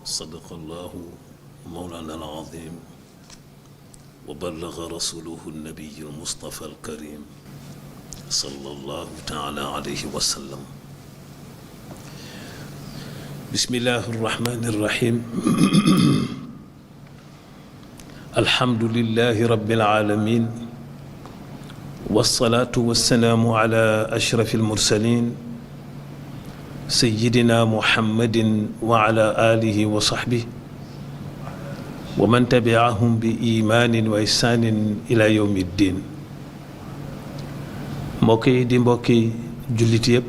صدق الله مولانا العظيم وبلغ رسوله النبي المصطفى الكريم صلى الله تعالى عليه وسلم. بسم الله الرحمن الرحيم. الحمد لله رب العالمين والصلاة والسلام على أشرف المرسلين سيدنا محمد وعلى آله وصحبه ومن تبعهم بإيمان وإحسان إلى يوم الدين. mbokki di mbokki jullit yépp,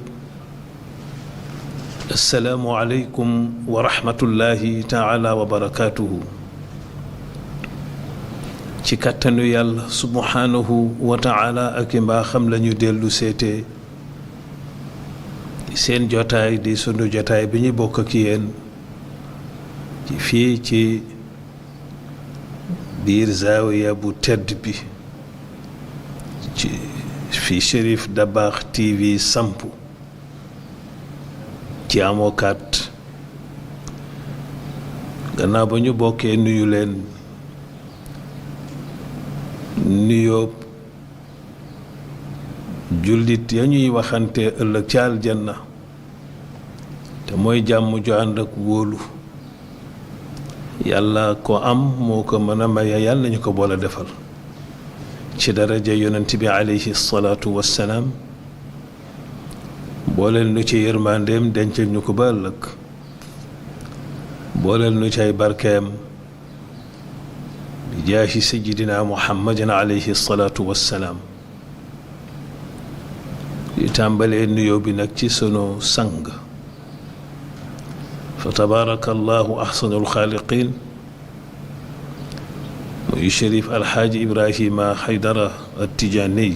assalaamu aleykum wa rahmatullahi taala wa barakaatuhu. ci kàttanu yàlla subhanahu wa taala ak i mbaaxam lañu dellu seete seen jotaay di sunu jotaay bi ñu bokk ak yéen ci fii ci biir zaawiya bu tedd bi ci fi Cherif Dabakh TV sampu ci amokat. gannaaw ba ñu bokkee nuyu leen nuyoo jullit ya ñuy waxante ëllëg ca aljanna te mooy jàmm ju ànd ak wóolu. yàlla ko am moo ko mën a maye, yàlla nañu ko boole defal ci daraja yonent bi alayhi salaatu wassalaam. booleel nu ci yërmandeem dencal ñu ko ba ëllëg, booleel nu ci ay barkeem bi jaahi sayyidina muhammadin alayhi salaatu wassalaam. di tàmbalee nuyoo bi nag ci sunu sang fa tabaraka allahu ahsanul xaaliqin muy Cherif alxaaji Ibrahima Haydara At-Tijaani.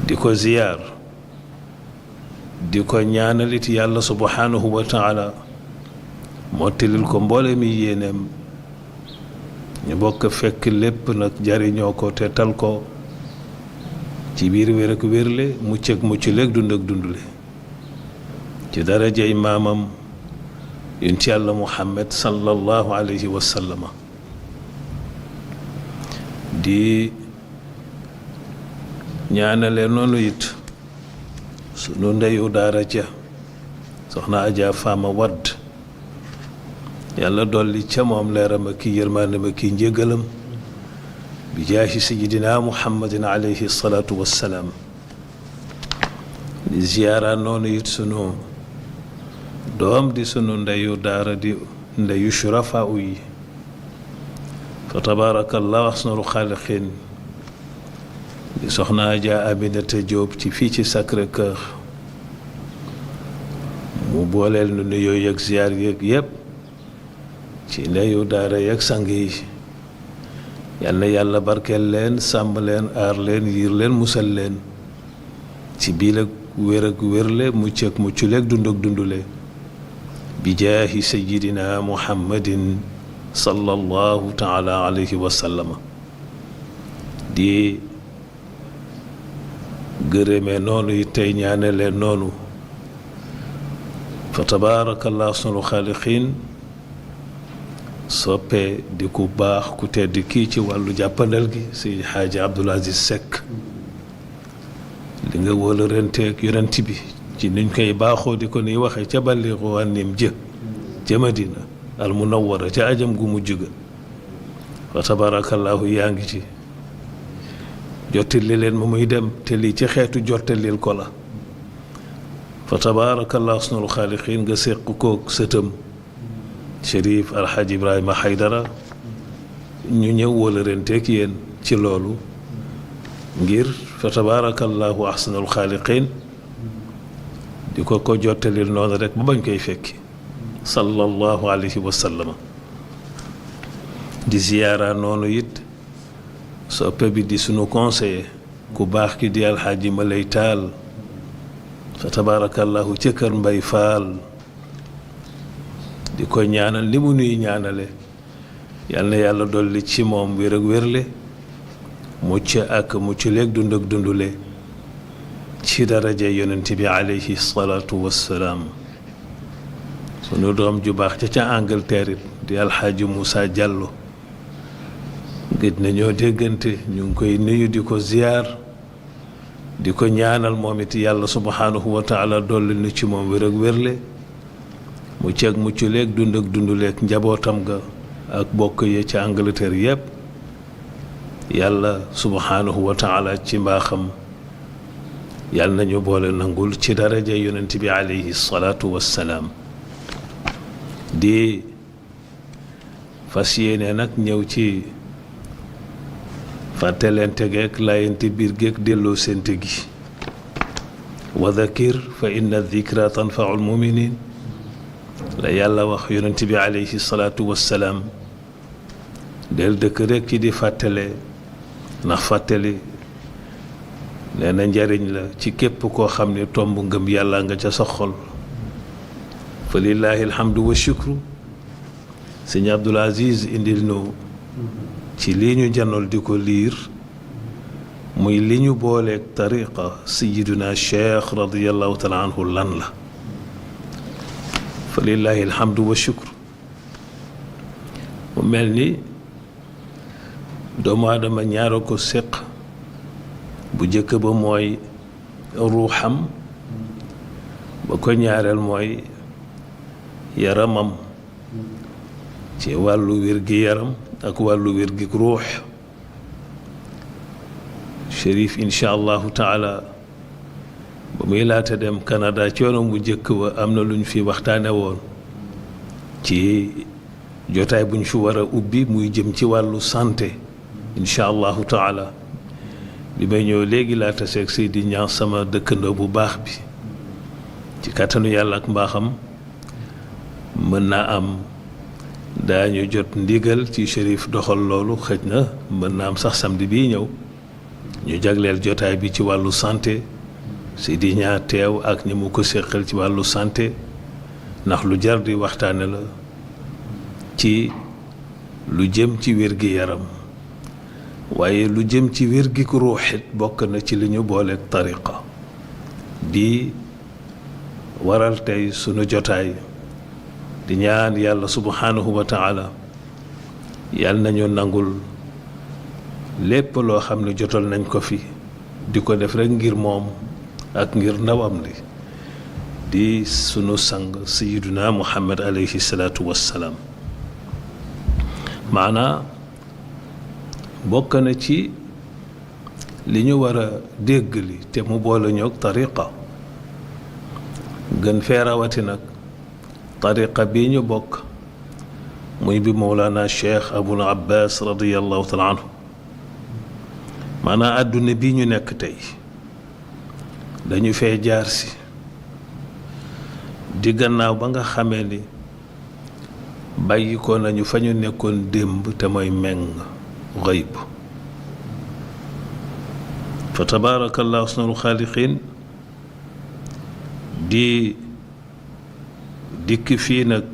di ko ziyaar, di ko ñaanalit yàlla subhanahu wa taala mottalil ko mboole mi yéeneem, ñu bokk fekk lépp nag jariñoo ko te tal ko ci biir wér ak wérle, mucc ak mucc leeg dund ak dundle ci darajay maamam yonent yàlla Muhammad sallallahu alayhi wa sallama. di ñaanale noonu it sunu ndeyu daara ja soxna Aja Faama Wadd, yàlla dolli ca moom leeram ak ki yërmaandem ak ki njëgalam bi jaahi sayyidina muhammadin alayhi salaatu wassalaam. di ziyaara noonu it sunu doom di sunu ndeyu daara di ndeyu shurafa yi fa tabaarakallahu ahsanul xaaliqiin di soxna Aja Aminata Jóob ci fii ci Sacré-Cœur. mu booleel nu nuyoo yëg ziyaar yëg yépp ci ndeyu daara yëg sang yi. yal na yàlla barkeel leen, sàmm leen, aar leen, yiir leen, musal leen ci biir ak wér ak wérle, mucc ak mucculeeg dund ak dundule bi jaahi sayyidina muhammadin sallallahu taala alayhi wa sallama. di gërëmee noonu it tey ñaane leen noonu fa tabaarakallahu ahsanul xaaliqiin. soppe di ku baax ku tedd kii ci wàllu jàppandal gi si Xaaji Abdul Aziz Seck, li nga wóola renteeg yonent bi ci nuñ koy baaxoo di ko nuy waxee ca balligu wànnim jë ca Madina al munawwara ca ajam gu mujj ga. fa tabarakallahu yaa ngi ci jottali leen ma muy dem te lii ci xeetu jottalil ko la. fa tabarakallahu ahsanul xaaliqiin nga séq koog sëtam Cherif alxaaji Ibrahima Haydara ñu ñëw wala renteeg yéen ci loolu ngir fa tabaarakallahu ahsanul xaaliqiin di ko jottalil noonu rek ba bañ koy fekki sallallahu alayhi wa sallama. di ziyaara noonu it soppe bi di sunu conseiller ku baax ki di alxaaji Malay Taal fa tabaarakallahu ca kër Mbay Faal. di ko ñaanal li mu nuy ñaanale, yal na yàlla dolli ci moom wér ak wérle, mucc ak mucc leeg dund ak dundule ci daraja yonent bi alayhi salaatu wassalaam. sunu doom ju baax ca Angleterre it di alxaaji Moussa Diallo gëj nañoo déggante ñu ngi koy nuyu di ko ziyaar di ko ñaanal moom it yàlla subhanahu wa taala dolli nu ci moom wér ak wérle mu ceeg mucc leeg dund ak dunduleeg njabootam ga ak bokk yi ca Angleterre yépp yàlla subhanahu wa taala ci mbaaxam yàlla nañu boole nangul ci daraja yonent bi alayhi salaatu wassalaam di fas yéene nag ñëw ci fàttalente geek layente biir geek delloo sente gi wa dhakir fa inna dhikra tanfau almuminin la yàlla wax yonent bi alayhi salaatu wassalaam del dëkk rek ci di fàttale ndax fàttali nee na njariñ la ci képp koo xam ne tomb ngëm yàlla nga ca sa xol fa lillahi alhamdu wa shukru sëñ Abdul Aziz indil nu ci lii ñu janool di ko liir muy li ñu booleeg tariqa sayiduna cheikh radiallahu taala anhu lan la fa lillahi alhamdu wa shukru mu mel ni doomu aadama ñaara ko séq bu jëkk ba mooy ruuxam ba ko ñaareel mooy yaramam ci wàllu wér-gi-yaram ak wàllu wér-gi ruux Chérif incha allahu taala ba muy laata dem Canada coono bu jëkk ba am na lu ñu fi waxtaane woon ci jotaay bu ñu fi war a ubbi muy jëm ci wàllu santé incha allahu taala li may ñëw léegi laata seeg Seydi Ñaŋ sama dëkkandoo bu baax bi ci kàttanu yàlla ak mbaaxam mën naa am daañu jot ndigal ci Chérif doxal loolu xëj na mën naa am sax samedi bii ñëw ñu jagleel jotaay bi ci wàllu santé Seydi Ñaŋ teew ak ñi mu ko séqal ci wàllu santé ndax lu jar di waxtaane la ci lu jëm ci wér-gi-yaram waaye lu jëm ci wér-gi ku ruuxit bokk na ci li ñu booleeg tariqa di waral tey sunu jotaay di ñaan yàlla subhanahu wa taala yàlla nañu nangul lépp loo xam ne jotal nañ ko fi di ko def rekk ngir moom ak ngir ndawam li di sunu sang sayiduna muhammad alayhi salaatu wassalaam maanaa bokk na ci li ñu war a dégg li te mu boole ñoog tariqa gën fee rawati nag tariqa bii ñu bokk muy bi Mawlana Cheikh Abul Abbas radiyallahu taala anhu maanaa àdduna bi ñu nekk tey dañu fee jaar si di gannaaw ba nga xamee ni bàyyi ko nañu fa ñu nekkoon démb te mooy meng xëyb fa tabaarakallahu ahsanul xaaliqiin di dikk fii nag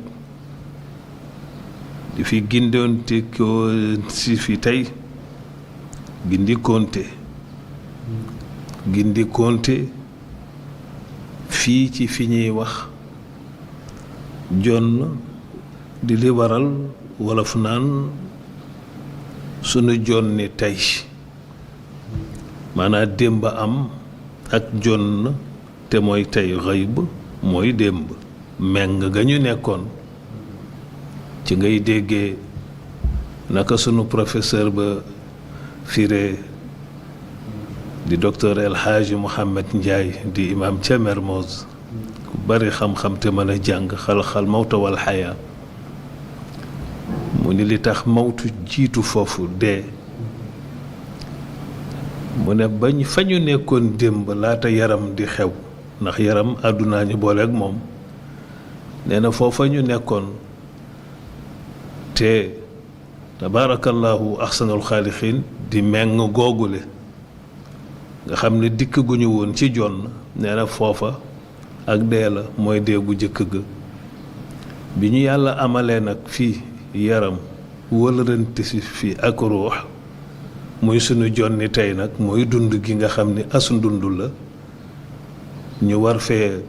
di fi gindoonte ko si fi tey gindi konte fii ci fi ñuy wax jonn di li waral wolof naan sunu jonni tey maanaam démb am ak jonn te mooy tey xëyb mooy démb meng ga ñu nekkoon ci ngay déggee naka sunu professeur ba firé di docteur El Hadji Mouhamed Ndiaye di imam ca Mermoz ku bari xam-xam te mën a jàng xal-xal mawta wal xayaa mu ni li tax mawtu jiitu foofu dee mu ne bañ fa ñu nekkoon démb laata yaram di xew ndax yaram àddunaa ñu boole ak moom nee na foofa ñu nekkoon te tabaarakallahu ahsanul xaaliqiin di meng googule nga xam ne dikk gu ñu woon ci jonn nee na foofa ak dee la mooy dee gu jëkk ga bi ñu yàlla amalee nag fii yaram wëlërante si fii ak ruux muy sunu jonni tey nag mooy dund gi nga xam ni as ndund la ñu war fee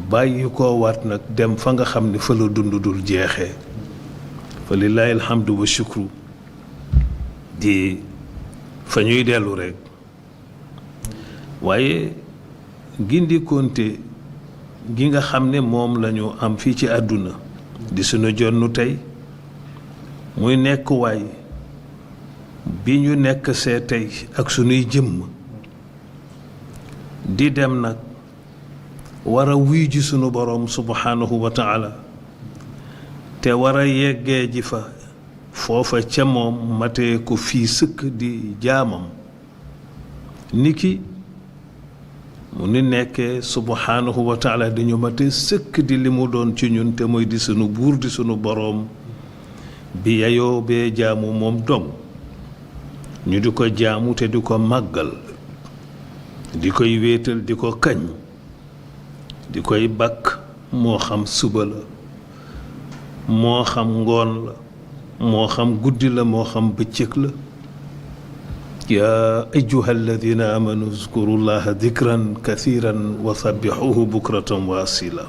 bàyyi koo waat nag dem fa nga xam ni fa la dund dul jeexee fa lillaahi alhamdu wa shukru di fa ñuy dellu rekk waaye gindikonte gi nga xam ne moom lañu am fii ci àdduna di sunu jonnu tey muy nekk waay bi ñu nekk see tey ak sunuy jëmm di dem nag war a wuy ji sunu boroom subhanahu wa taala te war a yeggee ji fa foofa ca moom matee ko fii sëkk di jaamam niki mu ni nekkee subhanahu wa taala dañu matee sëkk di li mu doon ci ñun te mooy di sunu buur di sunu boroom bi yayoo bee jaamu moom dong ñu di ko jaamu te di ko màggal di koy wéetal di ko kañ di koy bakk moo xam suba la moo xam ngoon la moo xam guddi la moo xam bëccëg la yaa ayyuha alladina amanu uzkuru llaha dikran kathiran wa sabbixuhu bukratan wa asila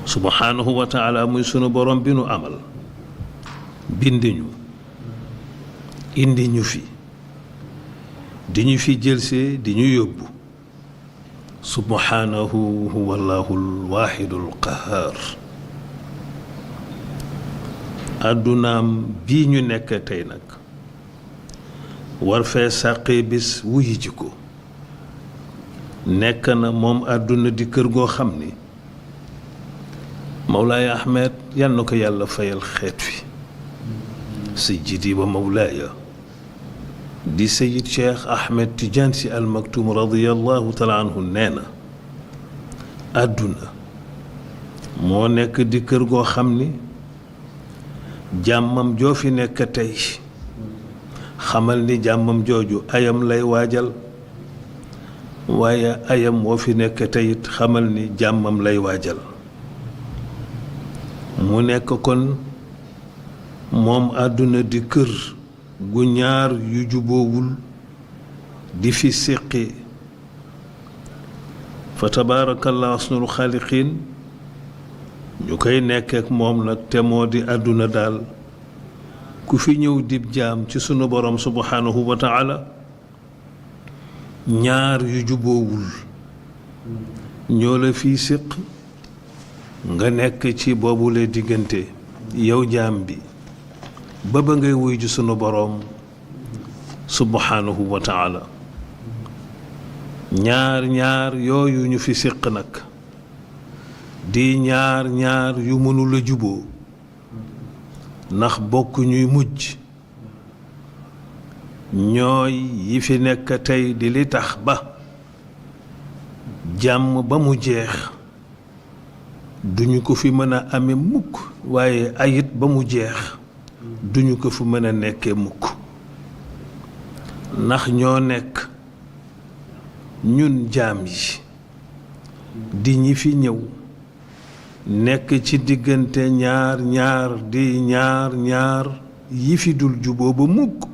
subhanahu wa taala muy sunu borom bi nu amal bindi ñu indi ñu fi di ñu fi jëlsee di ñu yóbbu subhanahu huwa allahul waahidul qahaar àddunaam bii ñu nekk tey nag war fee sàqee bis wuyi ji ko nekk na moom àdduna di kër goo xam ni Mawlaaya Ahmed yal na ko yàlla fayal xeet wi sayyidi wa mawlaaya di sayid Cheikh Ahmed Tidiane Sy Al Maktoum radiyallahu taala anhu nee na àdduna moo nekk di kër goo xam ni jàmmam joo fi nekk tey xamal ni jàmmam jooju ayam lay waajal waaye ayam woo fi nekk tey it xamal ni jàmmam lay waajal mu nekk kon moom àdduna di kër gu ñaar yu juboowul di fi séqi fa tabaarakallah asnul xaaliqiin ñu koy nekk ak moom nag te moo di àdduna daal ku fi ñëw dib jaam ci sunu borom subhanahu wa taala ñaar yu juboowul ñoo la fiy séq nga nekk ci boobule diggante yow jaam bi ba ba ngay wuy ji sunu boroom subhanahu wa taala ñaar yooyu ñu fi séq nag di ñaar yu mënula juboo ndax bokk ñuy mujj ñooy yi fi nekk tey di li tax ba jàmm ba mu jeex duñu ko fi mën a ame mukk waaye ayit ba mu jeex duñu ko fi mën a nekkee mukk ndax ñoo nekk ñun jaam yi di ñi fi ñëw nekk ci diggante ñaar di ñaar yi fi dul juboo ba mukk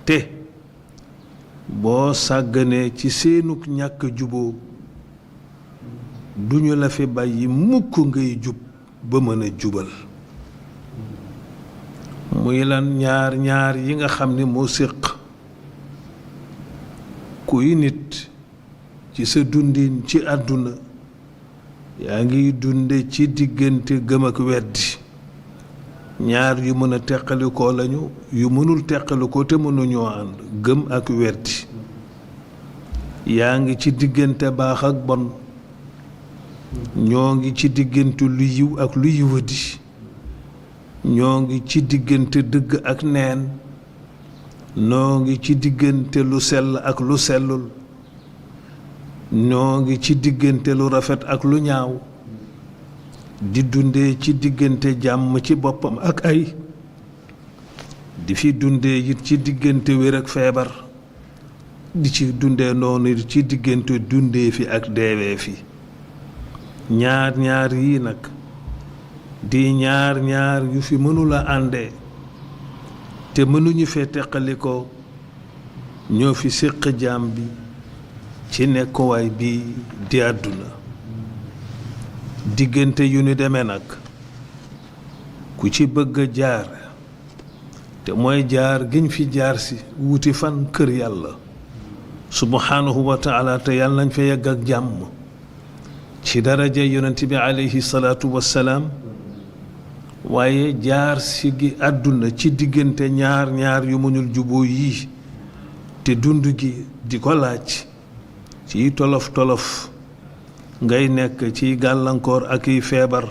te boo sàgganee ci seenug ñàkk juboo duñu la fi bàyyi mukk ngay jub ba mën a jubal muy lan ñaar yi nga xam ni moo séq kuy nit ci sa dundin ci àdduna yaa ngi dunde ci diggante gëm ak weddi ñaar yu mën a teqalikoo lañu yu mënul teqalikoo te mënuñoo ànd gëm ak weddi yaa ngi ci diggante baax ak bon ñoo ngi ci diggante lu yiw ak lu yiwadi ñoo ngi ci diggante dëgg ak neen ñoo ngi ci diggante lu sell ak lu sellul ñoo ngi ci diggante lu rafet ak lu ñaaw di dundee ci diggante jàmm ci boppam ak ay di fi dundee it ci diggante wér ak feebar di ci dundee noonu ci diggante dundee fi ak deewee fi ñaar yi nag di ñaar yu fi mënula àndee te mënuñu fee teqalikoo ñoo fi séq jaam bi ci nekkuwaay bi di àdduna diggante yu ni demee nag ku ci bëgg a jaar te mooy jaar giñ fi jaar si wuti fan kër yàlla subhanahu wa taala te yàlla nañ fa yegg ak jàmm ci daraja yonent bi alayhi salaatu wassalaam waaye jaar si gi àdduna ci diggante ñaar yu mënul juboo yii te dund gi di ko laaj ci tolof ngay nekk ci gàllankoor ak i feebar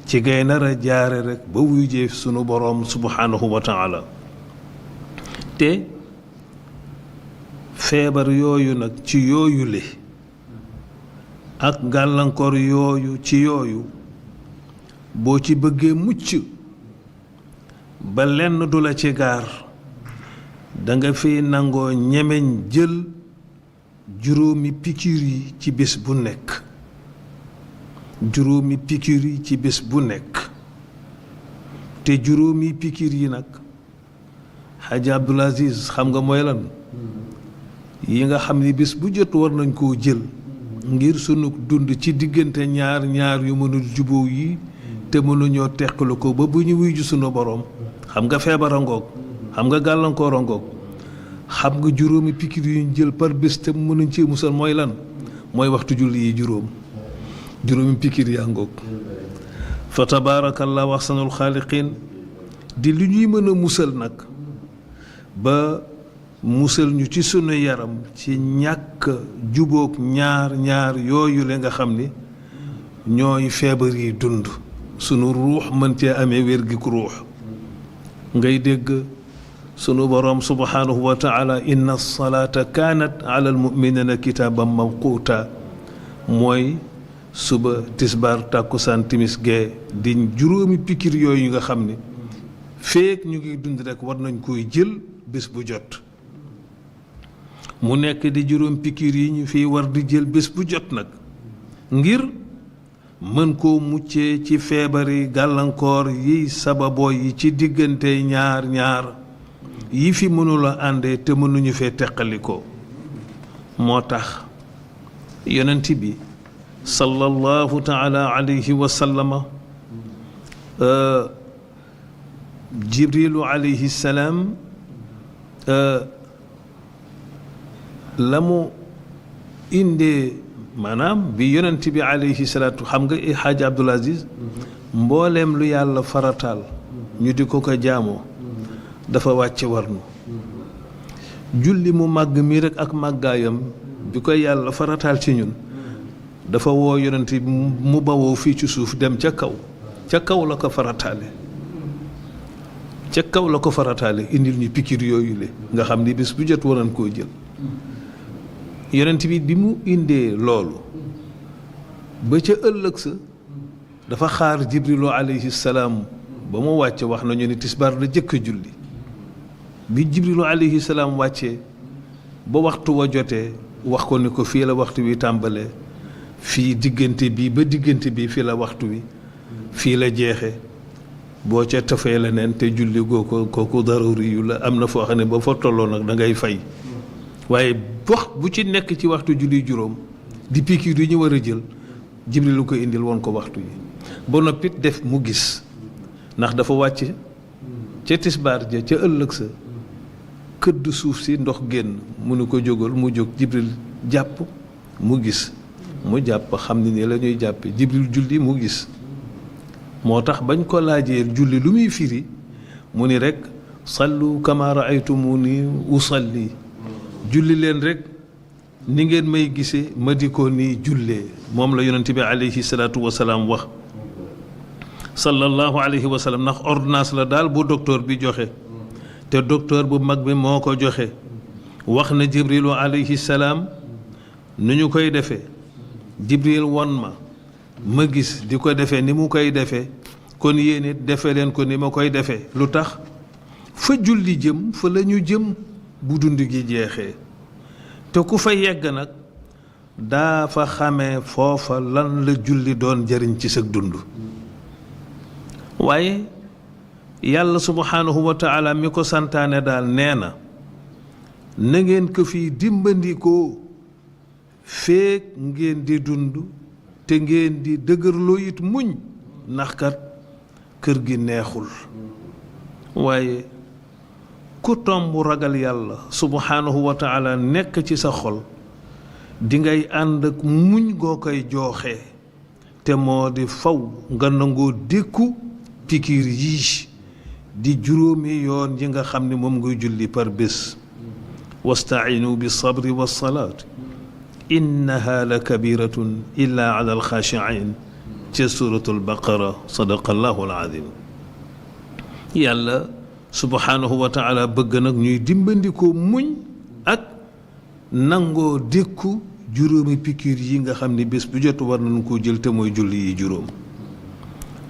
ci ngay nar a jaare rekk ba wuyjee sunu boroom subhanahu wa taala te feebar yooyu nag ci yooyu le ak gàllankoor yooyu ci yooyu boo ci bëggee mucc ba lenn du la ci gaar danga fi nangoo ñemeñ jël juróomi pikiir yi ci bés bu nekk juróomi pikiir yi ci bés bu nekk te juróomi pikiir yi nag Xaaji Abdul Aziz xam nga mooy lan yi nga xam ni bés bu jot war nañ koo jël ngir sunu dund ci diggante ñaar yu mënul jubóo yi te mënuñoo teqalu ko ba bu ñu wuy ju sunu boroom xam nga feebar a ngoog xam nga gàllankoor a ngoog xam nga juróomi pikir yu ñu jël par bés te mënuñ ci musal mooy lan mooy waxtu julli yi juróomi pikir yaa ngoog fa tabaarakallahu ahsanul xaaliqiin di li ñuy mën a musal nag ba musal ñu ci sunu yaram ci ñàkk jubóog ñaar yooyu la nga xam ni ñooy feebar yi dund sunu ruux mën cee amee wér gi ku ruux ngay dégg sunu boroom subhanahu wa taala inna salaata kaanat ala almuminina kitaaban mawquuta mooy suba tisbaar tàkkusaan timis gee di juróomi pikir yooyu nga xam ni feek ñu ngi dund rekk war nañ koy jël bés bu jot mu nekk di juróom pikir yi ñu fiy war di jël bés bu jot nag ngir mën koo muccee ci feebari gàllankoor yi sababoo yi ci diggante ñaar yi fi mënula àndee te mënuñu fee teqalikoo moo tax yonent bi sallallahu taala alayhi wa sallama jibrilu alayhi salaam la mu indee maanaam bi yonent bi alayhi salaatu xam nga Xaaji Abdul Aziz mbooleem lu yàlla farataal ñu di ko jaamoo dafa wàcce warnu julli mu màgg mi rek ak màggaayam bi ko yàlla farataal ci ñun dafa woo yonent bi mu bawoo fii ci suuf dem ca kaw la ko farataale indil ñu pikir yooyu le nga xam ni bés bu jot waran koo jël yonent bi mu indee loolu ba ca ëllëg sa dafa xaar jibrilu alayhi salaam ba mu wàcce wax nañu ni tisbaar la jëkk a julli bi jibrilu alayhi salaam wàccee ba waxtu wa jotee wax ko ni ko fii la waxtu wi tàmbalee fii diggante bi ba diggante bi fii la waxtu wi fii la jeexe boo ca tafee leneen te julli goo ko kooku daruri yu la am na foo xam ne ba fa tolloo nag da ngay fay waaye wax bu ci nekk ci waxtu julli juróom di pikiir yi ñu war a jël jibril lu ko indil woon ko waxtu yi ba noppit def mu gis ndax dafa wàcc ca tisbaar ja ca ëllëg sa këdd suuf si ndox génn mu nu ko jógal mu jóg jibril jàpp mu gis mu jàpp xam ne ni la ñuy jàppe jibril julli mu gis moo tax bañ ko laajee julli lu muy firi mu ni rekk sallu kama raaytumuni usalli julli leen rekk ni ngeen may gisee ma di ko nii jullee moom la yonent bi alayhi salaatu wasalaam wax sallallahu alayhi wa sallam ndax ordonnance la daal bu docteur bi joxe te docteur bu mag bi moo ko joxe wax na jibrilu alayhi salaam nu ñu koy defee jibril won ma gis di ko defee ni mu koy defee kon yéen it defe leen ko ni ma koy defee lu tax fa julli jëm fa la ñu jëm bu dund gi jeexee te ku fa yegg nag daa fa xamee foofa lan la julli doon jëriñ ci sa dund waaye yàlla subhanahu wa taala mi ko santaane daal nee na ngeen ko fi dimbandikoo feek ngeen di dund te ngeen di dëgërloo it muñ ndax kat kër gi neexul waaye ku tomb ragal yàlla subhanahu wa taala nekk ci sa xol di ngay ànd ak muñ goo koy jooxee te moo di faw nga nangoo dékku pikiir yii di juróomi yoon yi nga xam ne moom ngay julli par bés wastainu bi sabri wa salaat innaha la kabiratun illa ala alxaashiin ci suratul baqara sadaqallahu alazim yàlla subhanahu wa taala bëgg nag ñuy dimbandikoo muñ ak nangoo dékku juróomi pikiir yi nga xam ne bés bu jot war nañu koo jël te mooy julli yi juróom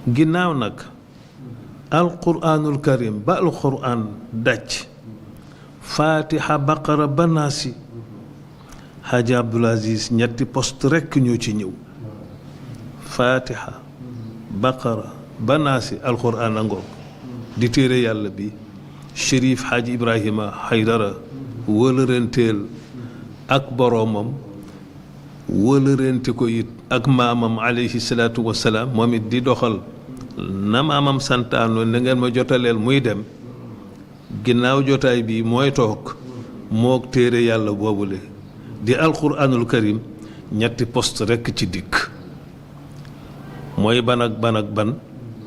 ginnaaw nag alquraanul karim ba alquraan daj faatiha baqara ba naasi Haji Abdul Aziz ñetti poste rekk ñoo ci ñëw faatiha baqara ba naasi alquraan a ngoog di téere yàlla bi Chérif Haji Ibrahima Haydara wëlërenteel ak boroomam wëlërente ko it ak maamam alayhi salaatu wassalaam moom it di doxal na maamam santaanoon na ngeen ma jotaleel muy dem ginnaaw jotaay bi mooy toog mook téere yàlla boobule di alquraanul karim ñetti poste rekk ci dikk mooy ban ak ban ak ban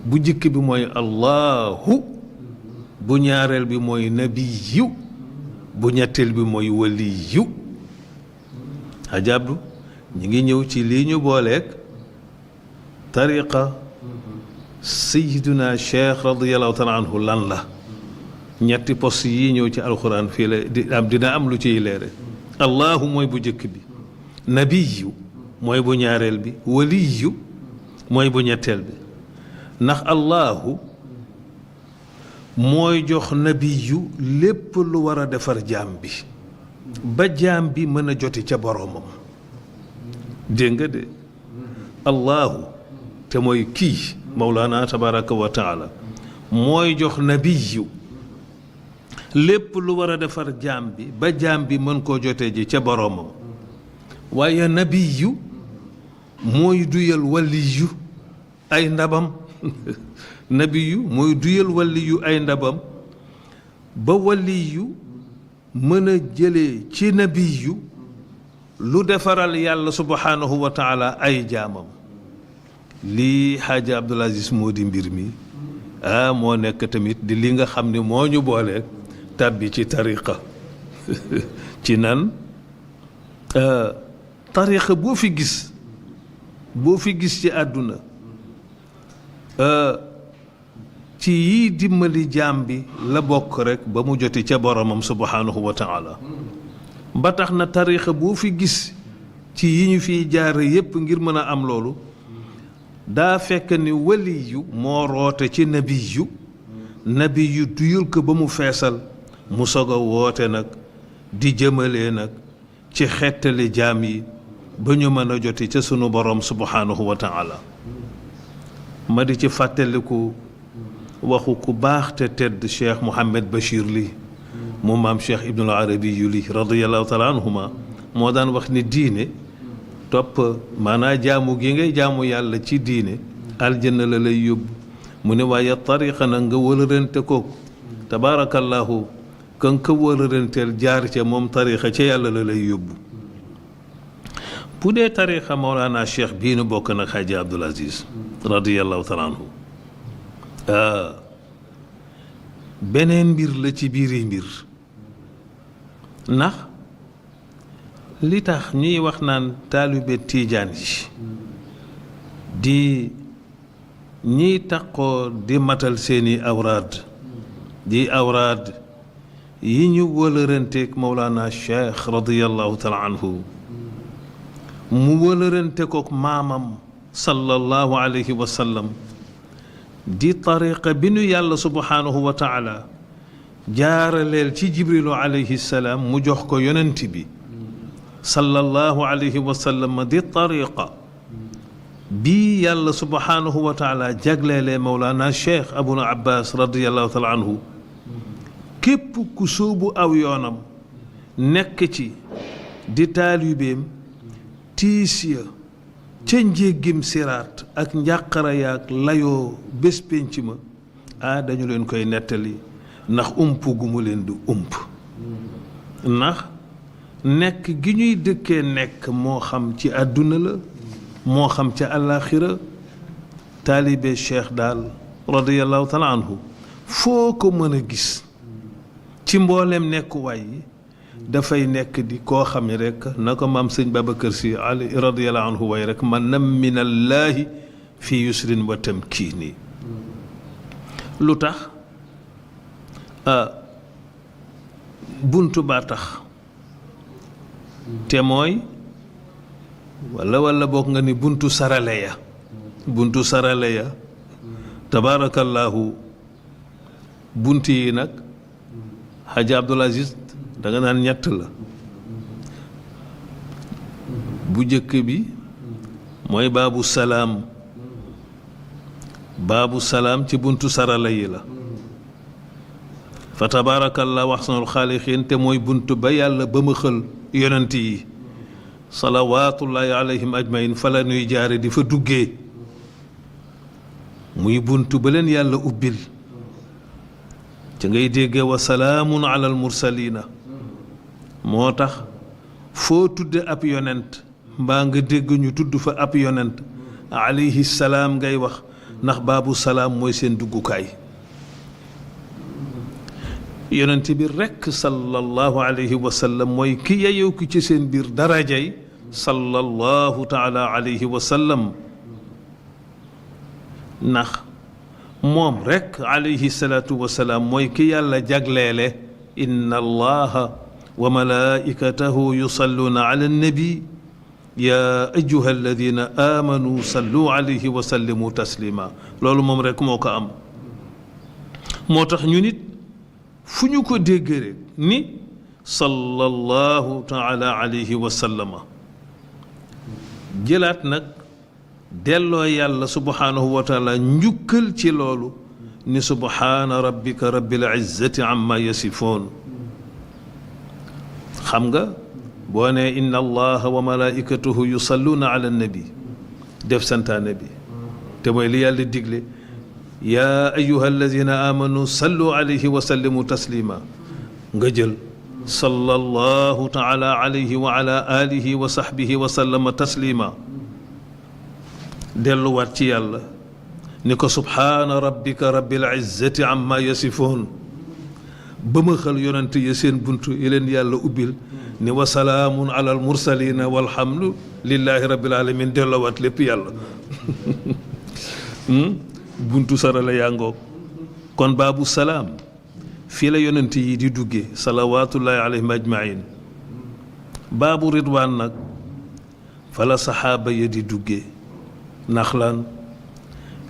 bu jëkk bi mooy allahu bu ñaareel bi mooy nabiyu bu ñetteel bi mooy waliyu ajabdu ñi ngi ñëw ci lii ñu booleeg tariqa sayiduna cheikh radiallahu taala anhu lan la ñetti post yi ñëw ci alquran fii la dina am lu ciy leere allahu mooy bu jëkk bi nabiyu mooy bu ñaareel bi waliyu mooy bu ñetteel bi ndax allahu mooy jox nabiyu lépp lu war a defar jaam bi ba jaam bi mën a joti ca boroomam dégg nga de allahu te mooy kii mawlaana tabaraka wa taala mooy jox nabiyu lépp lu war a defar jaam bi ba jaam bi mën koo jotee ji ca boroomam waaye nabiyu mooy duyal waliyu ay ndabam nabiyu mooy duyal waliyu ay ndabam ba waliyu mën a jëlee ci nabiyu lu defaral yàlla subhanahu wa taala ay jaamam lii Xaaji Abdul Aziz moo di mbir mi moo nekk tamit di li nga xam ne moo ñu boole tàbbi ci tariqa ci nan tariqa boo fi gis ci àdduna ci yii dimbali jaam bi la bokk rekk ba mu joti ca boromam subhanahu wa taala ba tax na tariqa boo fi gis ci yi ñu fiy jaare yépp ngir mën a am loolu daa fekk ni waliyu moo roote ci nabiyu duyul ko ba mu feesal mu soog a woote nag di jëmalee nag ci xettali jaam yi ba ñu mën a joti ca sunu borom subhanahu wa taala ma di ci fàttaliku waxu ku baax te tedd cheikh Mouhamed Bachir li mu maam cheikh Ibnul Arabi yu li radiyallahu taala anhuma moo daan wax ni diine topp maanaa jaamu gi ngay jaamu yàlla ci diine aljanna la lay yóbbu mu ne waaye tariqa na nga wëlërante ko tabaarakallahu kan ka wëlëranteel jaar ca moom tariqa ca yàlla la lay yóbbu bu dee tariqa Mawlana cheikh bii nu bokk nag Xaaji Abdul Aziz radiyallahu taala anhu beneen mbir la ci biiri mbir ndax li tax ñuy wax naan taalibe tiijaan yi di ñiy taqoo di matal seeni awraad di awraad yi ñu wëlëranteeg Mawlana Cheikh radiyallahu taala anhu mu wëlërante kook maamam sallallahu alayhi wa sallam di tariqa bi nu yàlla subhanahu wa taala jaaraleel ci jibrilu alayhi salaam mu jox ko yonent bi sallallahu alayhi wa sallam di tariqa bii yàlla subhanahu wa taala jagleelee Mawlana Cheikh Abul Abbas radiyallahu taala anhu képp ku sóobu aw yoonam nekk ci di taalibeem tiis ya ca njéggim siraat ak njàqara yaak layoo bés pénc ma dañu leen koy nettali ndax ump gu mu leen di ump ndax nekk gi ñuy dëkkee nekk moo xam ci àdduna la moo xam ca àllaaxira taalibe cheikh daal radiyallahu taala anhu foo ko mën a gis ci mboolem nekkuwaay yi dafay nekk di koo xam ne rek na ko maam sëñ Babacar Si ali radiyallahu anhu way rek man nam minallaahi fi yusrin wa tamkiini lu tax buntu baa tax te mooy walla bokk nga ni buntu sarale ya tabaarakallaahu bunt yi nag Hadji Abdoul Aziz danga naan ñett la bu jëkk bi mooy baabu salaam ci buntu sarala yi la fa tabaarakallaahu ahsanul xaaliqiin te mooy bunt ba yàlla ba ma xël yonent yi salawaatullaahi alayhim ajmain fa la nuy jaare di fa duggee muy bunt ba leen yàlla ubbil ca ngay déggee wa salaamun alal mursaliina moo tax foo tudde ab yonent mbaa nga dégg ñu tudd fa ab yonent alayhi salaam ngay wax ndax baabu salaam mooy seen duggukaay yonent bi rekk sallallahu alayhi wa sallam mooy ki yeyow ki ci seen biir darajay sallallahu taala alayhi wa sallam ndax moom rekk alayhi salaatu wa salaam mooy ki yàlla jagleele inna allaha wa malaikatahu yusalluuna ala annabi yaa ayyuha alladina amanu sallu alayhi wa sallimu taslima loolu moom rekk moo ko am moo tax ñu nit fu ñu ko dégg rek ni sallallahu taala alayhi wa sallama jëlaat nag delloo yàlla subhaanahu wa taala njukkal ci loolu ni subhaana rabbika rabbil izzati amma yasifoon xam nga boo ne inna allaha wa malaikatahu yusalluuna ala nabi def santaane bi te mooy li yàlla digle yaa ayyuha alladina amanu sallu alayhi wa sallimu taslima nga jël sallallahu taala alayhi wa ala alihi wa sahbihi wa sallama taslima delluwaat ci yàlla ni ko subhaana rabbika rabbil izzati amma yasifoon ba ma xal yonent ya seen buntu yi leen yàlla ubbil ni wa salaamun alal mursalina walhamdu lillahi rabbil alamin delluwaat lépp yàlla buntu sarala yaa ngoog kon baabu salaam fii la yonent yi di duggee salawaatullahi alayhim ajmain baabu ridwaan nag fa la saxaaba ya di duggee ndax lan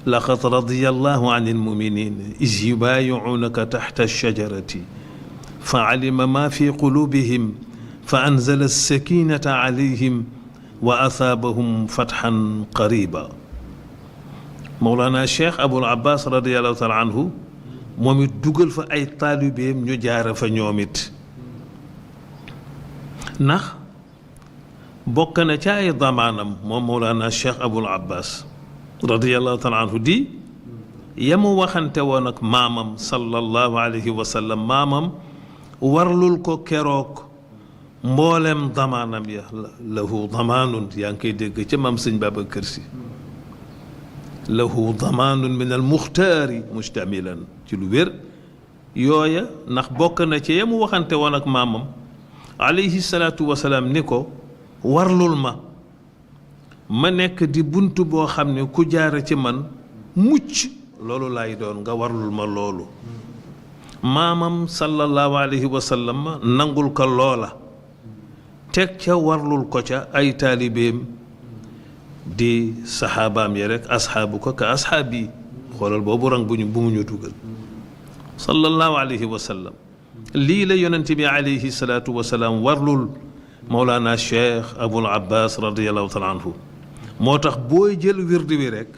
laqad radiyallahu an almuminin is yubaayicuunaka taxta alshajarati fa calima ma fi qulubihim fa anzala alsakinata calayhim wa asaabahum fatxan qariba Mawlana Cheikh Abul Abbas radiyallahu taala anhu moom it dugal fa ay taalibeem ñu jaare fa ñoom it ndax bokk na ca ay damaanam moom Mawlana Cheikh Abul Abbas radiyallahu taala anhu di yamu waxante woon ak maamam sallallahu alayhi wa sallam maamam warlul ko keroog mboolem damaanam ya lahu damaanun yaa ngi koy dégg ca maam sëñ Babacar Si lahu damaanun min al muxtaari mustamilan ci lu wér yooya ndax bokk na ci yamu waxante woon ak maamam alayhi salaatu wasalaam ni ko warlul ma nekk di bunt boo xam ne ku jaare ci man mucc loolu laay doon nga warlul ma loolu maamam sallallahu alayhi wa sallam nangul ko loola teg ca warlul ko ca ay taalibeem di saxaabaam yi rek asxaabu ko ka asxaab yi xoolal boobu rang bu mu ñu dugal sallallahu alayhi wa sallam lii la yonent bi alayhi salaatu wa salaam warlul Mawlana Cheikh Abul Abbas radiyallahu taala anhu moo tax booy jël wirdi bi rek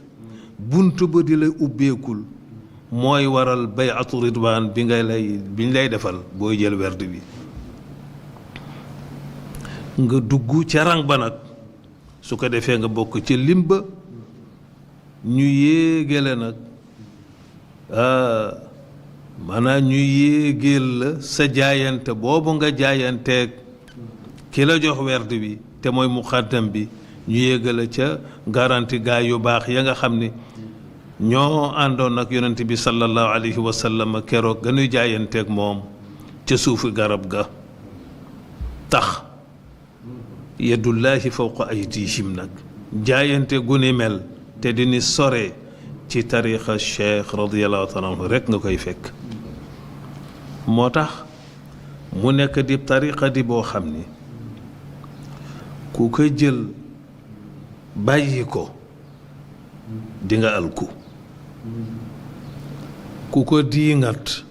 bunt ba di la ubbeekul mooy waral bayatu ridwaan biñ lay defal booy jël wirdi bi nga dugg ca rang ba nag su ko defee nga bokk ci limba ñu yéegale nag maanaam ñu yéegeel la sa jaayante boobu nga jaayanteeg ki la jox werd bi te mooy muqaddam bi ñu yéegale ca garanti gaa yu baax ya nga xam ni ñoo àndoon ak yonent bi sallallahu alayhi wa sallam keroog ganuy jaayanteeg moom ca suufi garab ga tax yadullahi fawqa aydihim nag jaayante gu ni mel te dini sore ci tariqa cheikh radiallahu taala anhu rek nga koy fekk moo tax mu nekk di tariqa di boo xam ni ku ko jël bàyyi ko di nga alku ku ko diingat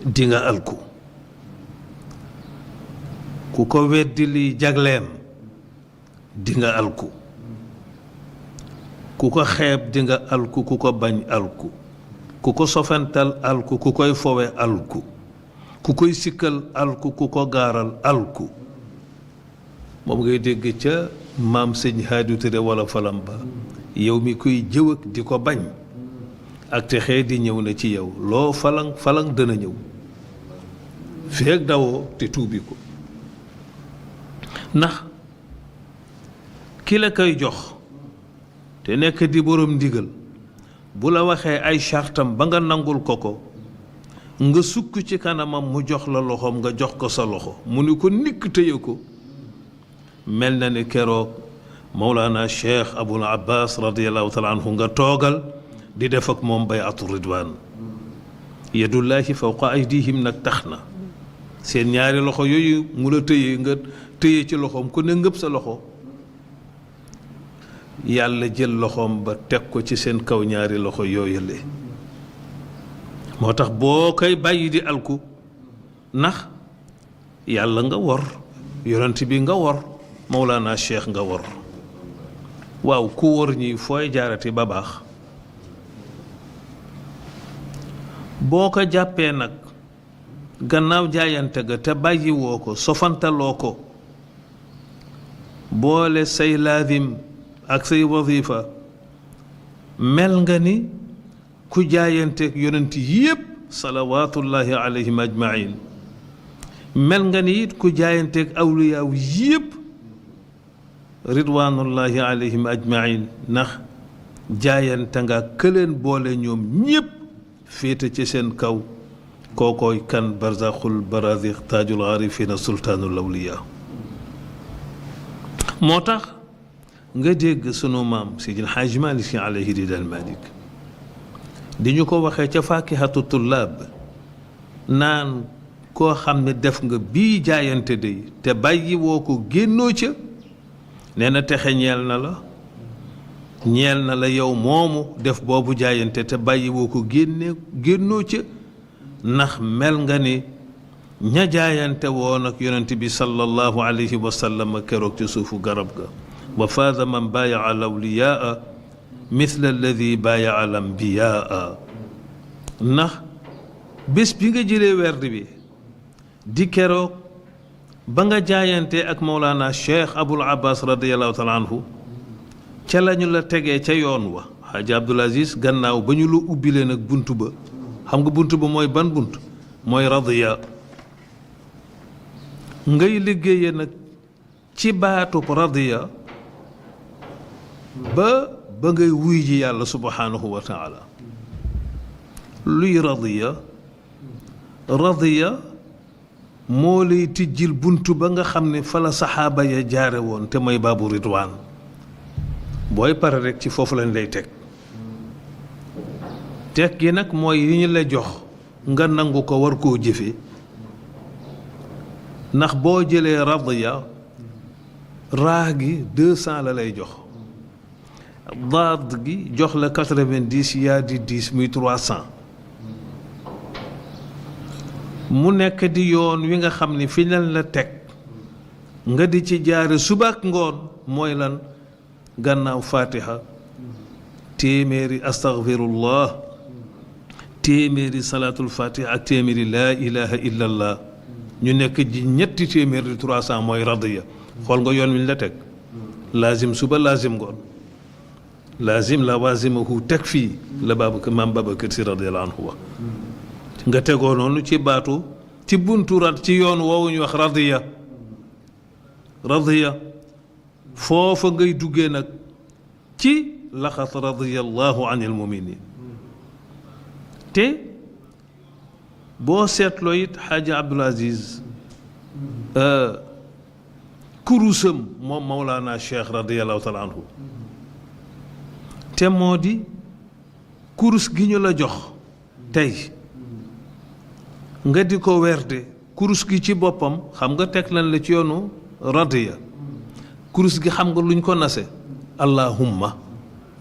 di nga alku ku ko weddi li jagleem di nga alku ku ko xeeb di nga alku ku ko bañ alku ku ko sofental alku ku koy fowe alku ku koy sikkal alku ku ko gaaral alku moom ngay dégg ca maam sëñ Haadi Ture wala falam ba yow mi koy jëw ak di ko bañ ak te xee di ñëw na ci yow loo falang falang dana ñëw feeg dawoo te tuubi ko ndax ki la koy jox te nekk di borom ndigal bu la waxee ay chartam ba nga nangul ko nga sukk ci kanamam mu jox la loxoom nga jox ko sa loxo mu ni ko nikk téye ko mel na ni keroog Mawlana Cheikh Abul Abbas radiallahu taala anhu nga toogal di def ak moom bayatu ridwaan yadullahi fawqa aydihim nag tax na seen ñaari loxo yooyu mu la téye nga téye ci loxoom ku ne ngëb sa loxo yàlla jël loxoom ba teg ko ci seen kaw ñaari loxo yooyale moo tax boo koy bàyyi di alku ndax yàlla nga wor yonent bi nga wor Mawlana Cheikh nga wor waaw ku wor ñi fooy jaarati ba baax boo ko jàppee nag gannaaw jaayante ga te bàyyi woo ko sofantaloo ko boole say laadim ak say wazifa mel nga ni ku jaayanteeg yonent yépp salawaatullahi alayhim ajmain mel nga ni it ku jaayanteeg awliyaaw yépp ridwanullahi alayhim ajmain ndax jaayante nga këleen boole ñoom ñépp féete ci seen kaw kookooy kan barzaxul barazix taajul arifina sultaanul awliya moo tax nga dégg sunu maam Seydil Haaji Malick Sy alayhi ridal Malik di ñu ko waxee ca faakihatu tullaab naan koo xam ne def nga bii jaayante day te bàyyi woo ko génnoo ca nee na texe ñeel na la yow moomu def boobu jaayante te bàyyi woo ko génnoo ca ndax mel nga ni ña jaayante woon ak yonent bi sallallahu alayhi wa sallam keroog ci suufu garab ga wa faada man baayaa al awliyaa mithla alladi baayaa al ambiyaa ndax bés bi nga jëlee werd bi di keroog ba nga jaayante ak Mawlana Cheikh Abul Abbas radiallahu taala anhu ca lañu la tegee ca yoon wa Xaaji Abdul Aziz gannaaw ba ñu la ubbilee nag bunt ba xam nga bunt ba mooy ban bunt mooy radiya ngay liggéeye nag ci baatub radiya ba ngay wuy ji yàlla subhanahu wa taala luy radiya moo lay tijjil bunt ba nga xam ne fa la saxaaba ya jaare woon te mooy baabu ridwaan booy pare rek ci foofu lañ lay teg gi nag mooy yi ñu la jox nga nangu ko war koo jëfe ndax boo jëlee radiya raa gi 200 la lay jox daad gi jox la 90 yaa di 10 muy 300 mu nekk di yoon wi nga xam ni fi lañ la teg nga di ci jaare suba ak ngoon mooy lan gannaaw fatiha téeméeri astaghfirullah téeméeri salaatul fatiha ak téeméeri laa ilaha illallah ñu nekk ji ñetti téeméeri 300 mooy radiya xool nga yoon wi ñu la teg laazim suba laazim ngoon laazim lawazimahu takfi la maam Babacar Si radiyallahu anhu wax nga tegoo noonu ci baatu ci buntu ci yoon woowu ñu wax radiya foofa ngay duggee nag ci laqad radiyallahu anil muminin te boo seetloo it xaaji Abdul Aziz kurusam moom Mawlana Cheikh radiyallahu taala anhu te moo di kurus gi ñu la jox tey nga di ko werde kurus gi ci boppam xam nga teg nañ la ci yoonu radiya kurus gi xam nga luñ ko nase allahumma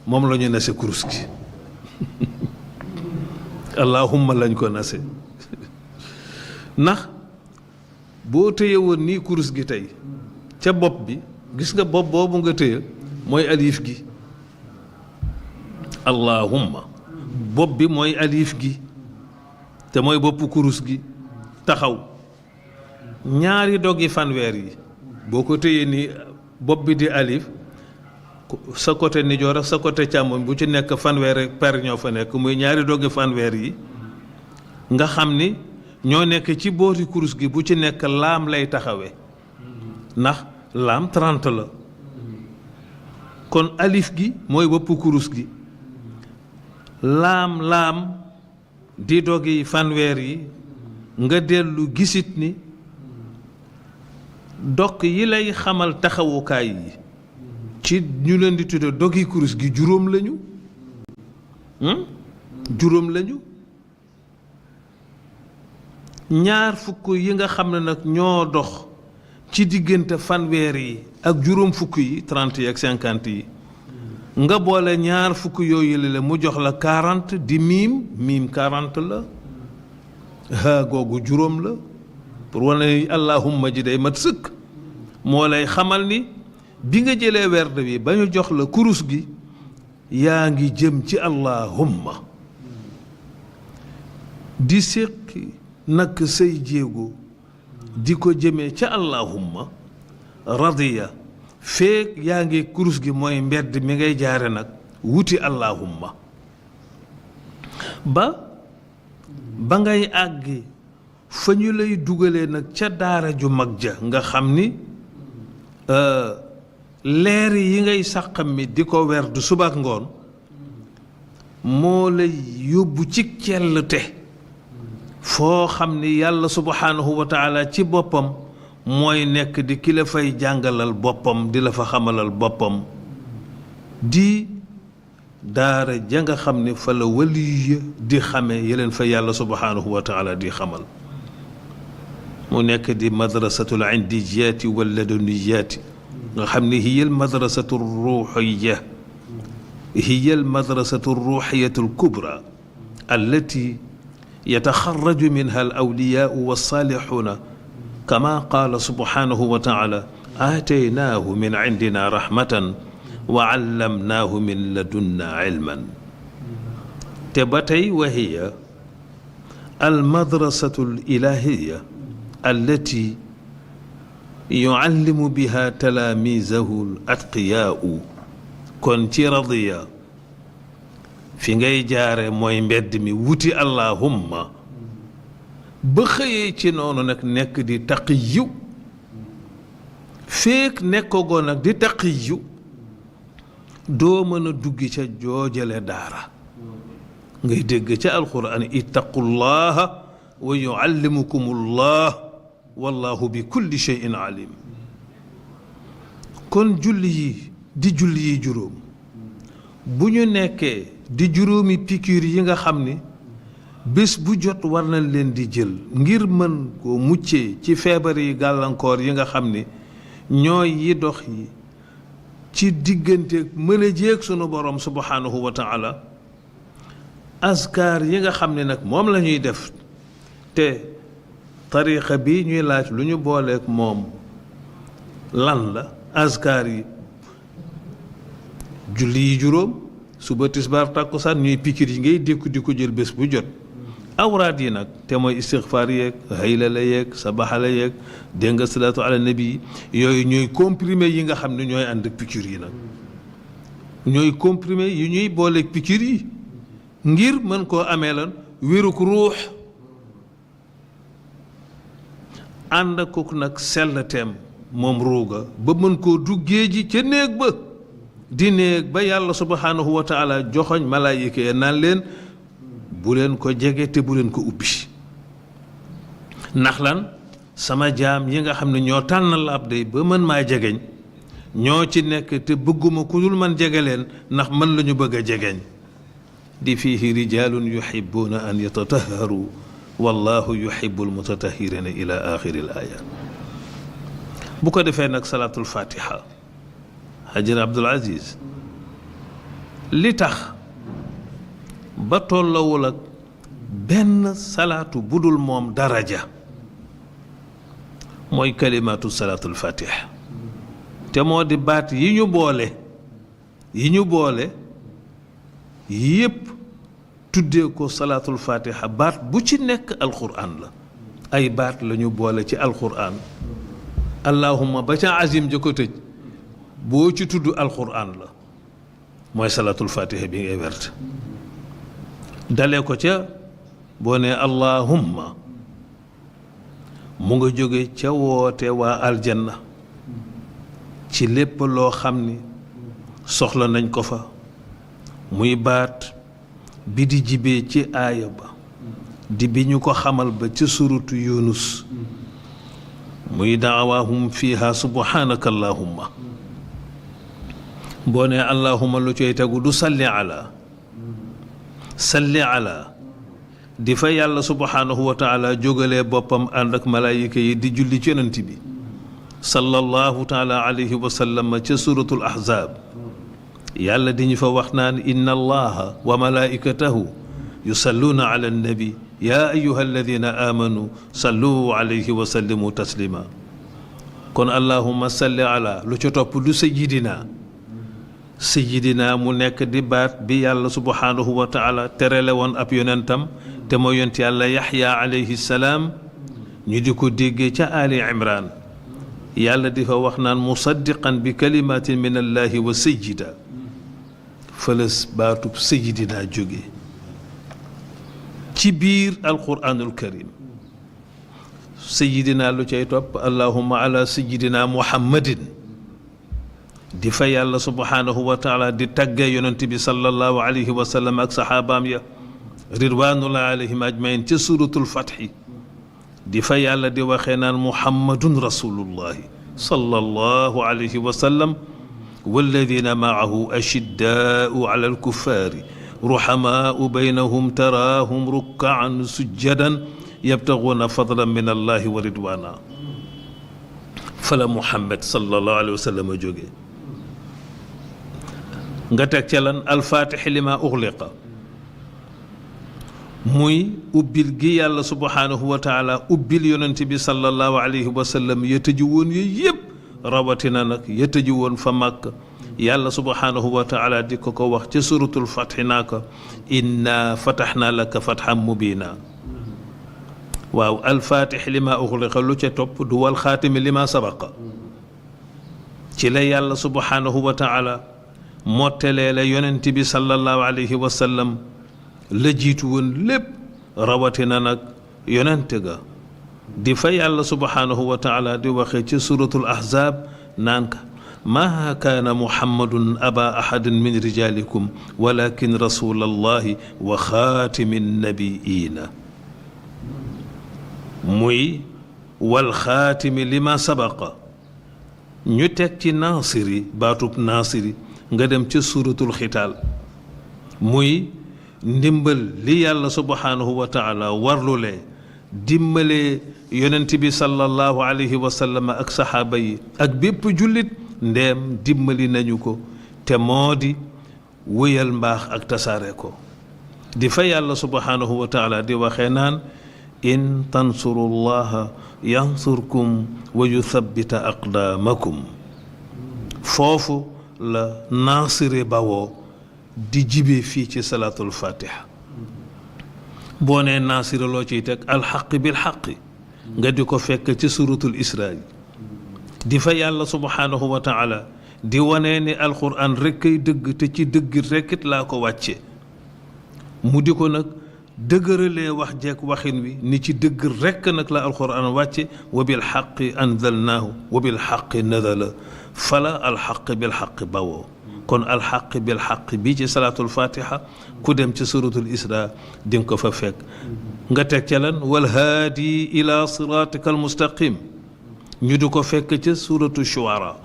moom la ñu nase kurus gi allahumma lañ ko nase ndax boo téye woon nii kurus gi tey ca bopp bi gis nga bopp boobu nga téye mooy alif gi allahumma bopp bi mooy alif gi te mooy boppu kurus gi taxaw ñaari doggi fanweer yi boo ko téyee nii bopp bi di alif sa côté nijoor ak sa côté càmmoñ bu ci nekk fanweer ak per ñoo fa nekk muy ñaari doggi fanweer yi nga xam ni ñoo nekk ci booti kurus gi bu ci nekk laam lay taxawee ndax laam 30 la kon alif gi mooy boppu kurus gi laam di doggi fanweer yi nga dellu gisit ni dog yi lay xamal taxawukaay yi ci ñu leen di tudde doggi kurus gi juróom lañu ñaar fukk yi nga xam ne nag ñoo dox ci diggante fanweer yi ak juróom fukk yi 30 yi ak 50 yi nga boole ñaar fukk yooyu la mu jox la 40 di miim 40 la haa googu juróom la pour wane ni allahumma ji day mat sëkk moo lay xamal ni bi nga jëlee werd bi ba ñu jox la kurus gi yaa ngi jëm ci allahumma di séqi nag say jéego di ko jëmee ca allahumma radiya feek yaa ngi kurus gi mooy mbedd mi ngay jaare nag wuti allahumma ba ngay àggi fa ñu lay dugalee nag ca daara ju mag ja nga xam ni leer yi ngay sàqam mi di ko werd suba ak ngoon moo lay yóbbu ci cellte foo xam ni yàlla subhanahu wa taala ci boppam mooy nekk di ki la fay jàngalal boppam di la fa xamalal boppam di daara ja nga xam ni fa la waliya di xame yeleen fa yàlla subhanahu wa taala di xamal mu nekk di madrasatul indijiyaati wal laduniyaati nga xam ni hiya al madrasatu ruuxiya hiya al madrasatu ruuxiyatu al kubra allati yataxarraju minha al awliyaau walsaalixuuna kama qaala subhanahu wa taala aataynaahu min indina rahmatan wa allamnaahu min ladunna ilman te ba tey wa hiya al madrasatu al ilahiya allati yuallimu biha talaamizahu al atqiyaau kon ci radiya fi ngay jaare mooy mbedd mi wuti allahumma ba xëyee ci noonu nag nekk di taqiyu feek nekkagoo nag di taqiyu doo mën a duggi ca joojale daara ngay dégg ca alquran ittaqullaha wa yuallimukumullah wallahu bi kulli shay'in alim kon julli yi di julli yi juróom bu ñu nekkee di juróomi piqûre yi nga xam ni bés bu jot war nañ leen di jël ngir mën koo muccee ci feebar yi gàllankoor yi nga xam ni ñooy yi dox yi ci diggante mën a jéeg sunu borom subhanahu wa taala askar yi nga xam ne nag moom la ñuy def te tariqa bi ñuy laaj lu ñu booleek moom lan la askar yi julli yi juróom suba tisbaar tàkkusaan ñuy piqûre yi ngay dékku di ko jël bés bu jot awraad yi nag te mooy istixfaar yeeg hayla la yeeg sabaxa la yeeg dégg nga salaatu ala nabi yooyu ñooy comprimé yi nga xam ne ñooy ànd ak piqûre yi nag ñooy comprimé yi ñuy booleeg piqûre yi ngir mën koo amee lan wéruk ruux ànd ak kooku nag sell teem moom ruuga ba mën koo duggee ji ca néeg ba di néeg ba yàlla subhanahu wa taala joxoñ malaayika ya naan leen bu leen ko jege te bu leen ko ubbi ndax lan sama jaam yi nga xam ne ñoo tànnal ab day ba mën maa jegeñ ñoo ci nekk te bëgguma ku dul man jege leen ndax man la ñu bëgg a jegeñ di fiihi rijaalun yuhibbuuna an yatatahharu wallahu yuhibbul mutatahhirina ila axiril ayat bu ko defee nag salaatul fatiha Hajar Abdul Aziz li tax ba tollawul ak benn salaatu budul moom daraja mooy kalimaatu salaatul fatiha te moo di baat yi ñu boole yépp tuddee ko salaatul fatiha baat bu ci nekk alquran la ay baat la ñu boole ci alquran allahumma ba ca azim ja ko tëj boo ci tudd alquran la mooy salaatul fatiha bi ngay wert dalee ko ca boo ne allahumma mu nga jóge ca woote waa aljanna ci lépp loo xam ni soxla nañ ko fa muy baat bi di jibee ci aaya ba di bi ñu ko xamal ba ca suratu yunus muy daawahum fiha subhanaka allahumma boo ne allahumma lu coy tegu du salli ala di fa yàlla subhanahu wa taala jógalee boppam ànd ak malaayika yi di julli ci yonent bi sallallahu taala alayhi wa sallam ca suratul ahzab yàlla di ñu fa wax naan inna allaha wa malaikatahu yusalluuna ala annabi ya ayuha alladina amanu sallu alayhi wa sallimu taslima kon allahumma salli ala lu ca topp du sayidina mu nekk di baat bi yàlla subhanahu wa taala terele woon ab yonentam te mooy yonent yàlla yaxya alayhi salaam ñu di ko déggee ca ali imran yàlla di fa wax naan musaddiqan bi kalimatin min allahi wa sayida fëlës baatub sayidina jóge ci biir alquranul karim sayidina lu cay topp allahumma ala sayidina muhammadin di fa yàlla subhanahu wa taala di tàggee yonent bi sallallahu alayhi wa sallam ak saxaabaam ya ridwanullahi alayhim ajmain ca suratul fatxi di fa yàlla di waxee naan muhammadun rasulullahi sallallahu alayhi wa sallam walladina maahu ashiddaau ala alkuffaari ruhamaau baynahum taraahum rukkaan sujjadan yabtaguuna fadlan min allahi wa ridwana fala muhammad sallallahu alayhi wa sallam a jóge nga teg ca lan alfaatixi lima uxliqa muy ubbil gi yàlla subhanahu wa taala ubbil yonent bi sallallahu alayhi wa sallam ya tëju woon yooyu yëpp rawatina nag ya tëju woon fa màkk yàlla subhanahu wa taala di ko wax ca suratul fatxi naa ko inna fataxna laka fatxan mubina waaw alfaatixi lima uxliqa lu ca topp du wal xaatimi lima sabaqa ci la yàlla subhanahu wa taala mottelee la yonent bi sallallahu alayhi wa sallam la jiitu woon lépp rawatina nag yonent ga di fa yàlla subhanahu wa taala di waxee ci suratul ahzab naan ka maa kaana muhammadun aba ahadin min rijalikum walakin rasulallahi wa xaatimi nabiina muy wal xaatimi lima sabaqa ñu teg ci naasiri baatub naasiri nga dem ca suratul xitaal muy ndimbal li yàlla subhanahu wa taala warlulee dimbalee yonent bi sallallahu alayhi wa sallam ak saxaaba yi ak bépp jullit ndeem dimbali nañu ko te moo di wéyal mbaax ak tasaare ko di fa yàlla subhanahu wa taala di waxee naan in tansurullaha yansurkum wa yuthabbita aqdaamakum foofu la naasire bawoo di jibee fii ci salaatul fatiha boo nee naasira loo ciy teg alxaqi bil xaqi nga di ko fekk ci suratul israa di fa yàlla subhanahu wa taala di wanee ni alquran rekk ay dëgg te ci dëgg rekkit laa ko wàcce mu di ko nag dëgëralee wax jeeg waxin wi ni ci dëgg rekk nag la alquran wàcce wa bil xaqi anzalnaahu wa bil xaqi nazala fala alxaqi bil xaqi bawoo kon alxaqi bil xaqi bii ci salaatul fatiha ku dem ci suratul isra di nga ko fa fekk nga teg ca lan wal haadi ila siratika almustaqim ñu di ko fekk ca suratu shuara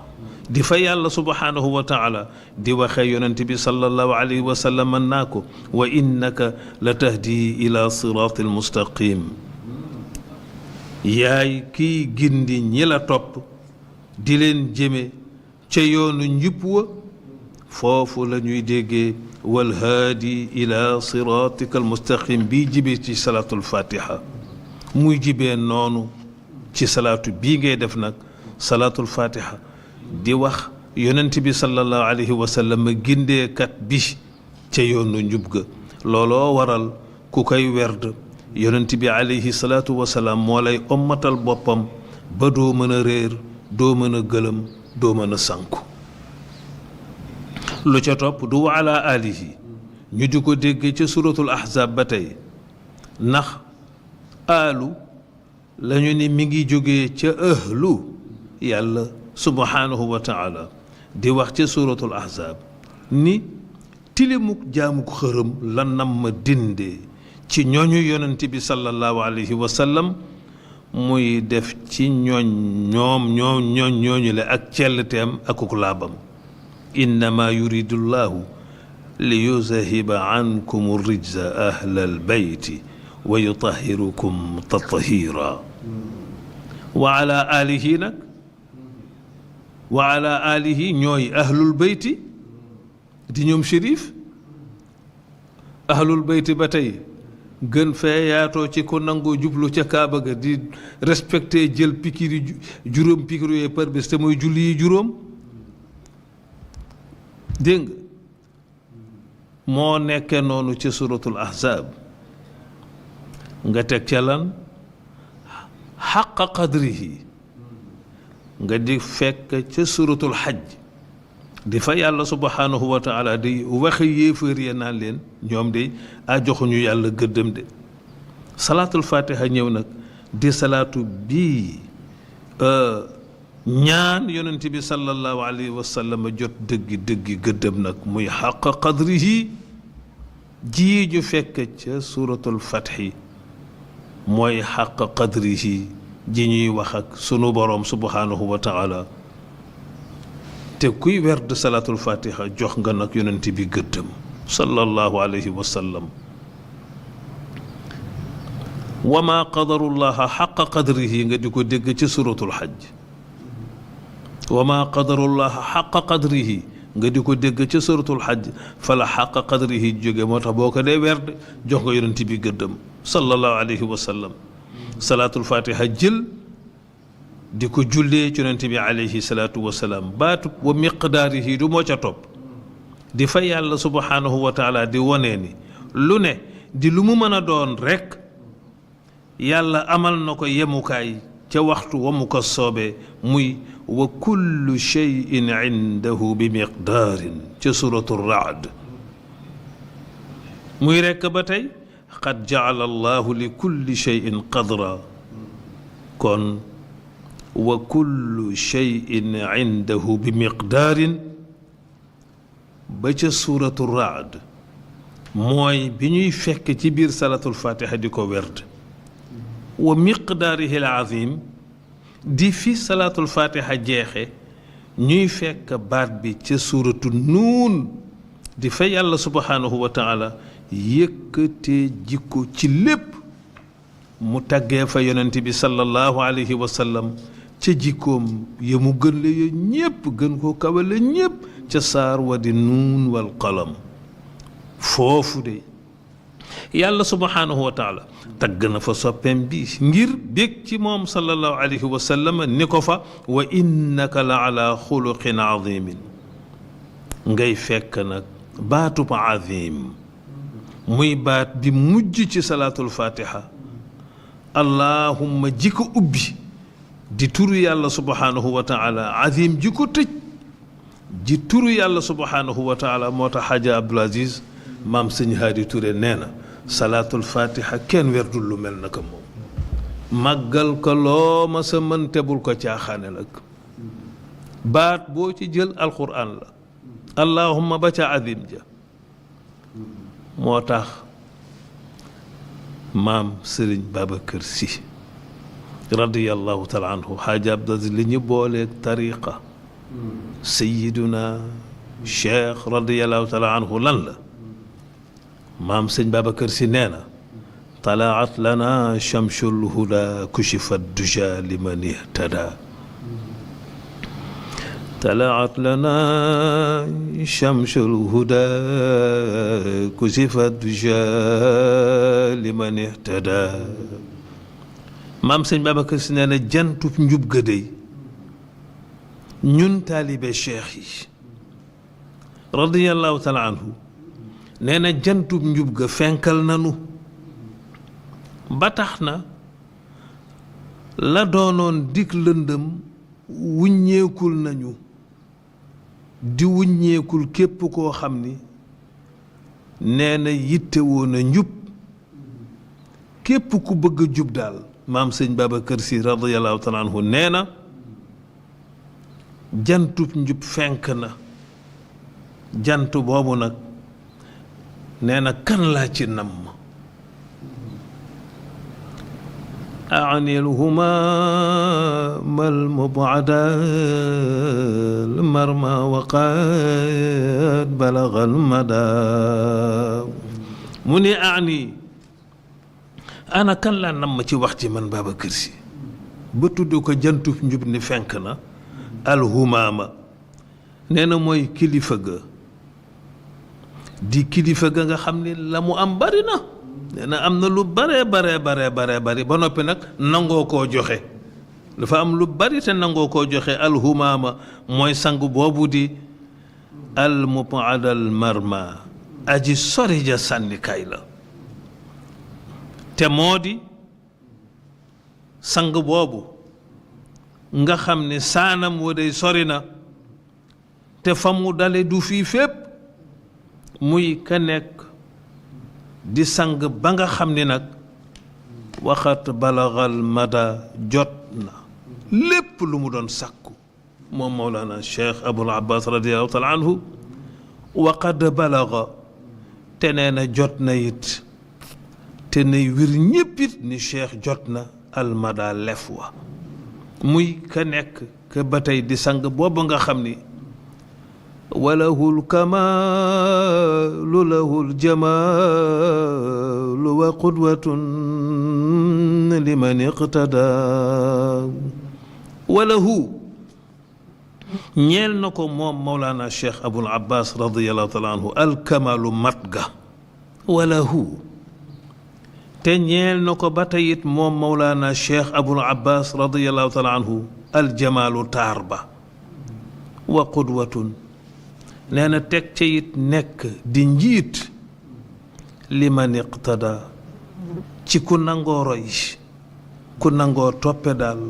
di fa yàlla subhanahu wa taala di waxee yonent bi sallallahu alayhi wa sallam naa ko wa innaka la tahdi ila sirati almustaqim yaay kiy gindi ñi la topp di leen jëme ca yoonu njub wa foofu la ñuy déggee wal haadi ila siratika almustaqim bii jibee ci salaatul fatiha muy jibee noonu ci salaatu bii ngay def nag salaatul fatiha di wax yonent bi sallallahu alayhi wa sallam gindeekat bi ca yoonu njub ga looloo waral ku koy werd yonent bi alayhi salaatu wa salaam moo lay ommatal boppam ba doo mën a réer doo mën a gëlëm doo mën a sànku lu ca topp du wa ala alihi ñu di ko dégg ca suratul ahzab ba tey ndax aalu lañu ni mi ngi jógee ca ahlu yàlla subhanahu wa taala di wax ca suratul ahzab ni tilimuk jaamuk xërëm la nam ma dindee ci ñooñu yonent bi sallallahu alayhi wa sallam muy def ci ñooñu le ak cellteem akuk laabam innama yuridu llahu li yuzahiba ankum rijza ahla albayti wa yutahirukum tatahira wa ala alihi nag wa ala alihi ñooy ahlul bayti di ñoom shérif ahlul bayti ba tey gën fee yaatoo ci ko nangoo jublu ca kaaba ga di respecté jël pikiri juróom pikir yooyu par bés te mooy julli yi juróom dégg nga moo nekke noonu ci suratul ahzab nga teg ca lan xaqa qadrihi nga di fekk ca suratul xajj di fa yàlla subhanahu wa taala di waxe yéefar ya naan leen ñoom de a joxuñu yàlla gëddëm de salaatul fatiha ñëw nag di salaatu bii ñaan yonent bi sallallahu alayhi wa sallam jot dëggi gëddëm nag muy xaqa qadrihi ji ju fekk ca suratul fathi mooy xaqa qadrihi ji ñuy wax ak sunu boroom subhanahu wa taala te kuy werd salaatul fatiha jox nga nag yonent bi gëddëm sallallahu alayhi wa sallam wa ma qadarullaha xaqa qadrihi nga di ko dégg ci suratul xajj wa ma qadarullaha xaqa qadrihi nga di ko dégg ci suratul xajj fala xaqa qadrihi jóge moo tax boo ko dee werd jox nga yonent bi gëddëm sallallahu alayhi wa sallam salaatul fatiha jël di ko jullee ci yonent bi alayhi salaatu wa salaam baatu wa miqdaarihi du moo ca topp di fa yàlla subhanahu wa taala di wonee ni lu ne di lu mu mën a doon rekk yàlla amal na ko yemukaay ca waxtu wa mu ko soobee muy wa kullu cheyin indahu bi miqdaarin ca suratu raad muy rekk ba tey qad jaala allahu li kulli cheyin qadra kon wa kullu cheyin indahu bi miqdaarin ba ca suratu raad mooy bi ñuy fekk ci biir salatul fatiha di ko werd wa miqdaarihi al azim di fi salaatul fatiha jeexe ñuy fekk baat bi ca suuratu nuun di fa yàlla subhanahu wa taala yëkkatee jikko ci lépp mu tàggee fa yonent bi sallallahu alayhi wa sallam ca jikkoom ya mu gën la ya ñépp gën koo kawale ñépp ca saar wa di nuun wal qalam foofu de yàlla subhanahu wa taala tagg na fa soppeem bi ngir bég ci moom sallallahu alayhi wa sallam ni ko fa wa innaka la ala xuluqin azimin ngay fekk nag baatub azim muy baat bi mujj ci salaatul fatiha allahumma ji ko ubbi di turu yàlla subhanahu wa taala azim ji ko tëj ji turu yàlla subhanahu wa taala moo tax xaaja Abdul Aziz maam sëñ Haadi Touré nee na salaatul fatiha kenn werdul lu mel na ko moom màggal ko loo ma sa mën tebul ko caaxaane nag baat boo ci jël alquran la allahumma ba ca azim ja moo tax maam Sëriñ Babacar Si radiyallahu taala anhu xaaja Abdul Aziz li ñu booleeg tariqa sayiduna cheikh radiyallahu taala anhu lan la maam sëñ Babacar Si nee na talaat lana chamsul huda kushifat duja liman ihtada talaat lana chamsul huda kushifat duja liman ihtada maam sëñ Babacar Si nee na jantub njub ga dey ñun taalibe cheikh yi radiyallahu taala anhu nee na jantub njub ga fenkal nanu ba tax na la doonoon dig lëndëm wuññeekul nañu di wuññeekul képp koo xam ni nee na yitte woon a njub képp ku bëgg a jub daal maam sëñ Babacar Si radiyallahu taala anhu nee na jantub njub fenk na jant boobu nag nee na kan laa ci namm أعني الهمام المبعد المرمى وقد بلغ المدى مني أعني أنا كان لا نم ci wax ci man Babacar Si ba tudd ko jantub njub ni fenk na alhumaama nee na mooy kilifa ga di kilifa ga nga xam ni la mu am bari na nee na am na lu bare bari ba noppi nag nangoo koo joxe dafa am lu bari te nangoo koo joxe alhumaama mooy sang boobu di almubaadal marma aji sori ja sànnikaay la te moo di sang boobu nga xam ne saanam wa day sori na te fa mu dale du fii fépp muy ka nekk di sang ba nga xam ni nag waxat balagal mada jot na lépp lu mu doon sàkku moom Mawlana Cheikh Abul Abbas radiyallahu taala anhu waqad balaga te nee na jot na it te nay wir ñéppit ni Cheikh jot na almada lef wa muy ka nekk ka ba tey di sang boobu nga xam ni walahu lkamaalu lahu ljamaalu wa qudwatun liman iqtada walahu ñeel na ko moom Mawlana Cheikh Abul Abbas radiyallahu taala anhu alkamaalu mat ga walahu te ñeel na ko ba tey it moom Mawlana Cheikh Abul Abbas radiyallahu taala anhu aljamaalu taar ba wa qudwatun nee na teg ca it nekk di njiit li man iqtada ci ku nangoo roy ku nangoo toppe daal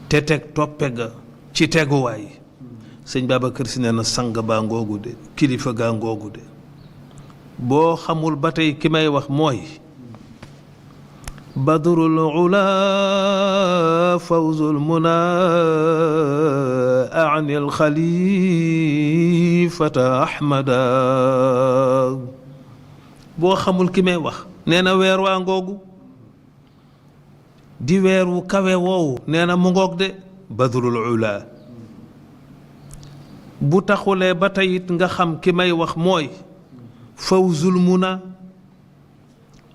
te teg toppe ga ci teguwaay sëñ Babacar Si nee na sang baa ngoogu de kilifa gaa ngoogu de boo xamul ba tey ki may wax mooy badrul ula fawzul muna ani alxalifata ahmada boo xamul ki may wax nee na weer waa ngoogu di weer wu kawe woowu nee na mu ngoog de badrul ula bu taxulee ba tey it nga xam ki may wax mooy fawzul muna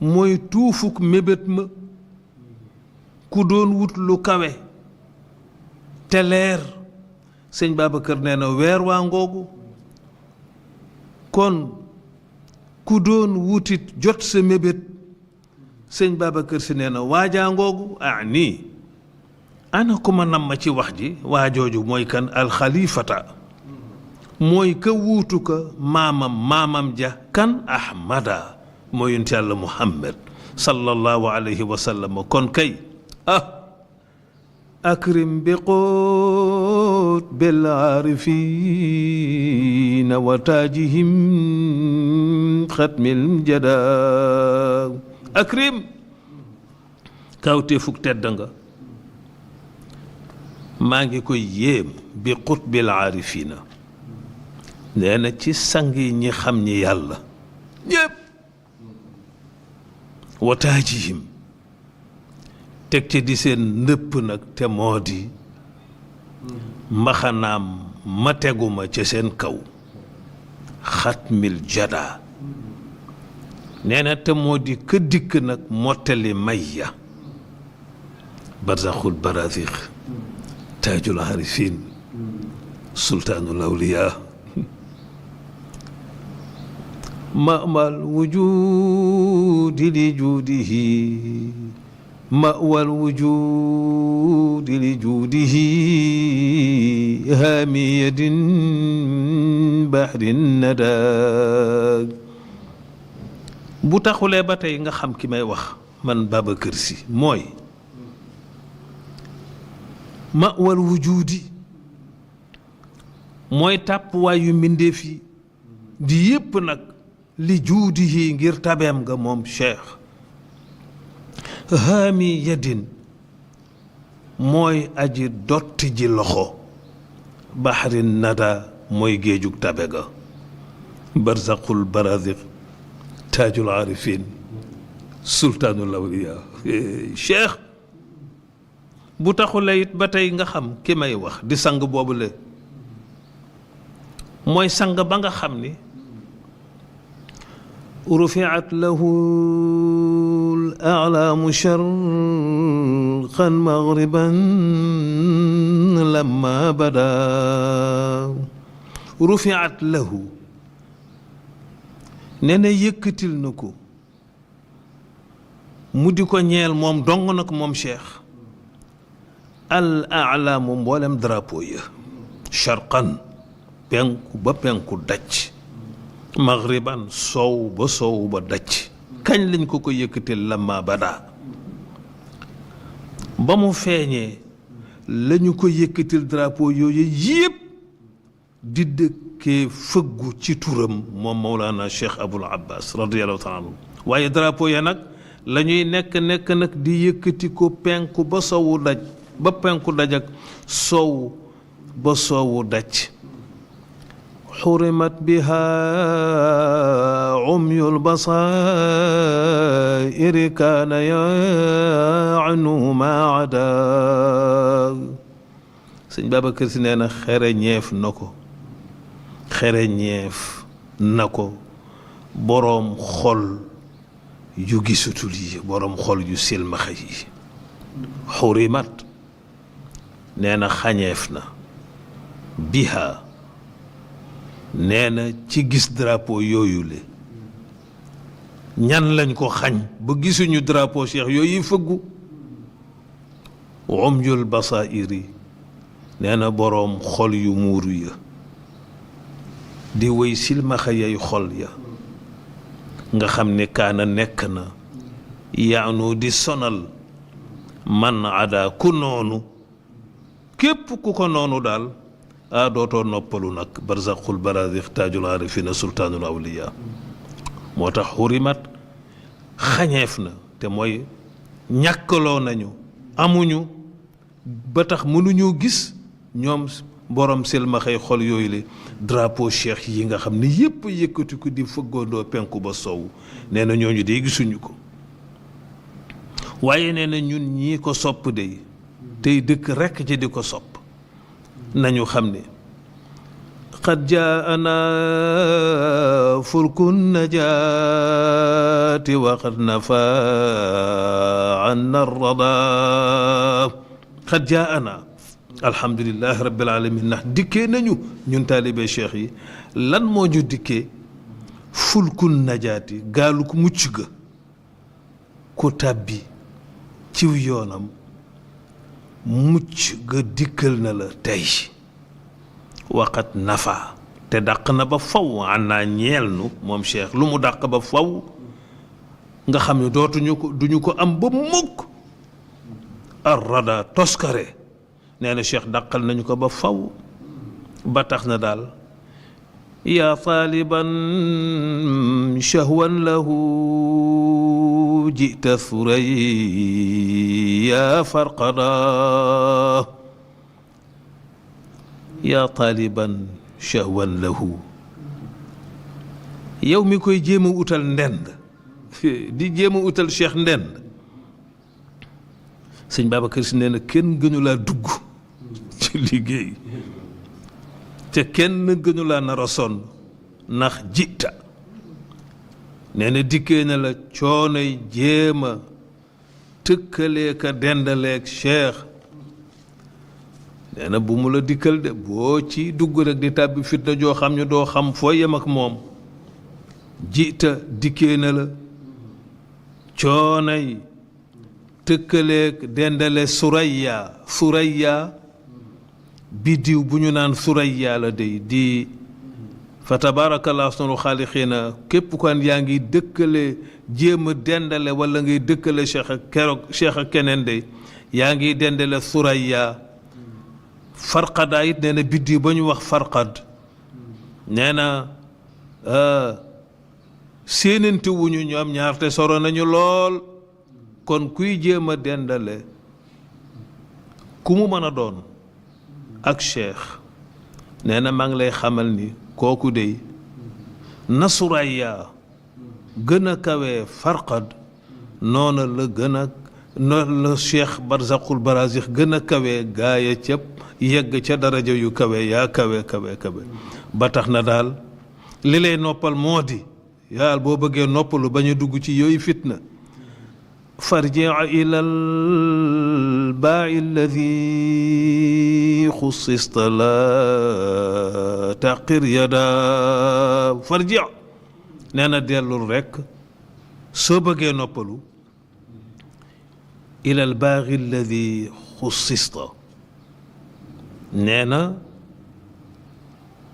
mooy tuufuk mébét ma ku doon wut lu kawe te leer sëñ Babacar nee na weer waa ngoogu kon ku doon wutit jot sa mébét sëñ Babacar Si nee na waajaa ngoogu nii ana ku ma nam ma ci wax ji waajooju mooy kan alxalifata mooy ka wuutu ka maamam ja kan ahmada moo yonent yàlla Muhammad sallallahu alayhi wa sallam. kon kay akrim bi qut bil aarifin wa taajihim xatmil jada. akrim kawte fuk tedd nga maa ngi koy yéem bi qut bil aarifina nee na ci sang yi ñi xam ñi yàlla ñépp wa taajihim teg ci di seen ndëpp nag te moo di mbaxanaam ma teguma ca seen kaw xatmil jada nee na te moo di ka dikk nag mottali may ya barzaxul barazix taajul arifin sultaanul awliya ma'wal wujudi li juudihi ma'wal wujudi li juudihi haamiyadin bahrin nada. bu taxulee ba tey nga xam ki may wax man Babacar Sy mooy ma'wal wujudi mooy tàppuwaay yu mbindéef yi di yépp nag li juudihi ngir tabeem nga moom Cheikh. haami yadin mooy aji dotti ji loxo baxrin nada mooy géejug tabe ga barzaqul baraziq taajul arifin sultaanul awliya. Cheikh bu taxule it ba tey nga xam ki may wax di sang boobule mooy sang ba nga xam ni rufiat lahu al-a'laamu sharqan maghriban lamma bada. rufiat lahu nee na yëkkatil na ko mu di ko ñeel moom dong na ko moom Cheikh al-a'laamu mboolem drapeau ya sharqan penku ba penku daj maghriban soow ba daj. kañ lañ ko yëkkatil lamma bada ba mu feeñee lañu ko yëkkatil drapeau yooyu yépp di dëkkee fëggu ci turam moom Mawlana Cheikh Abul Abbas radiyallahu taala anhu. waaye drapeau ya nag la ñuy nekk nag di yëkkati ko penku ba soowu daj ba penku daj ak soow ba soowu daj. xurimat biha umyul basairi kaana yaanu ma ada. sëñ Babacar Sy nee na xereñeef na ko boroom xol yu gisutul yi boroom xol yu silmaxa yi. xurimat nee na xañeef na biha nee na ci gis drapeau yooyu le ñan lañ ko xañ ba gisuñu drapeau Cheikh yooyu fëggu. umyul basairi nee na boroom xol yu muuru ya di wéy silmaxa yay xol ya nga xam ne kaana nekk na yaanu di sonal man ada ku noonu képp ku ko noonu daal dootoo noppalu nag barzaqul barazix taajul arifina sultaanul awliya. moo tax xurimat xañeef na te mooy ñàkkaloo nañu amuñu ba tax mënuñoo gis ñoom borom silmaxay xol yooyu le drapeau Cheikh yi nga xam ne yépp yëkkati ko di fëggoondoo penku ba sowu. nee na ñooñu de gisuñu ko waaye nee na ñun ñii ko sopp de tey dëkk rekk ci di ko sopp nañu xam ne qad jaana fulku najaati wa qad nafa anna rada. qad jaana alhamdulillahi rabbil alamin ndax dikkee nañu ñun taalibe Cheikh yi lan moo ñu dikkee fulku najaati gaalu ko mucc ga ku tàbbi ciw yoonam mucc ga dikkal na la tey waqat nafa te dàq na ba faw an naa ñeel nu moom Cheikh lu mu dàq ba faw nga xam ne duñu ko am ba mukk arrada toskare nee na cheikh dàqal nañu ko ba faw ba tax na daal yaa taaliban shahwan lahu jita thuraya farqada yaa taaliban shahwan lahu yow mi koy jéem a utal ndend di jéem a utal cheikh ndend sëñ Babacar Si nee na kenn gënu laa dugg ci liggéey te kenn gënu laa nar a sonn ndax jita nee na dikkee na la coonoy jéem a tëkkalee ka dendaleeg cheikh nee na bu mu la dikkal de boo ci dugg rek di tàbbi fitna joo xam ne doo xam foo yem ak moom jita dikkee na la coonay tëkkaleeg dendale suraya biddiw bu ñu naan suraya la day di fa tabarakallah sunu xaalixiina képp kan yaa ngi dëkkale jéem a dendale wala ngay dëkkale cheikh ak keroog cheikh ak keneen day yaa ngi dendale suraya farqadaa it nee na biddiw ba ñu wax farqad nee na séenante wuñu ñoom ñaar te soro nañu lool kon kuy jéem a dendale ku mu mën a doon ak cheikh nee na maa ngi lay xamal ni kooku dey na suraya gën a kawee farqad noona la gën a noonu la cheikh barzaqul barazix gën a kawee gaaya cëpp yegg ca daraja yu kawe yaa kawe ba tax na daal li lay noppal moo di yaal boo bëggee noppalu bañ a dugg ci yooyu fitna farji ila al baa'i alladi xussista la taqir yada farji nee na dellul rekk soo bëggee noppalu ila al baa'i alladi xussista nee na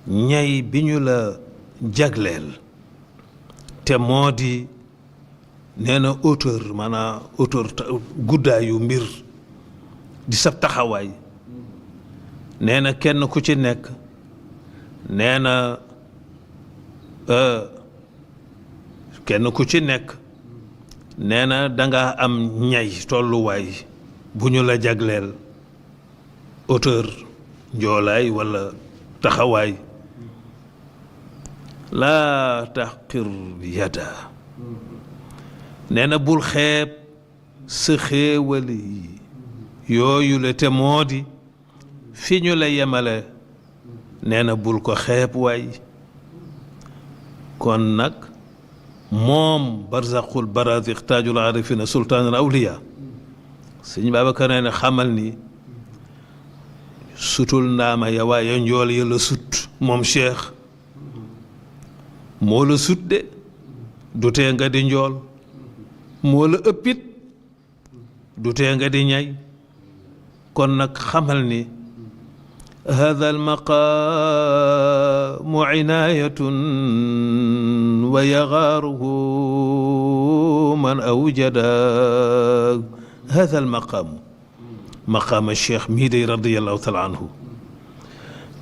ñay bi ñu la jagleel te moo di nee na auteur maanaam auteur guddaayu mbir di sab taxawaay nee na kenn ku ci nekk nee na kenn ku ci nekk nee na danga am ñay tolluwaay bu ñu la jagleel auteur njoolaay walla taxawaay laa taxqir yada nee na bul xeeb sa xéewali yi yooyu la te moo di fi ñu la yemale nee na bul ko xeeb waay kon nag moom barzaqul barazix taajul arifina sultaanul awliya sëñ Babacar nee na xamal ni sutul ndaama ya waaye njool ya la sut moom cheikh moo la sut de du tee nga di njool moo la ëppit du tee nga di ñay kon nag xamal ni hada almaqaamu inaayatun wa yagaaruhu man awjada hada almaqaamu maqaama cheikh mii day radiallahu taala anhu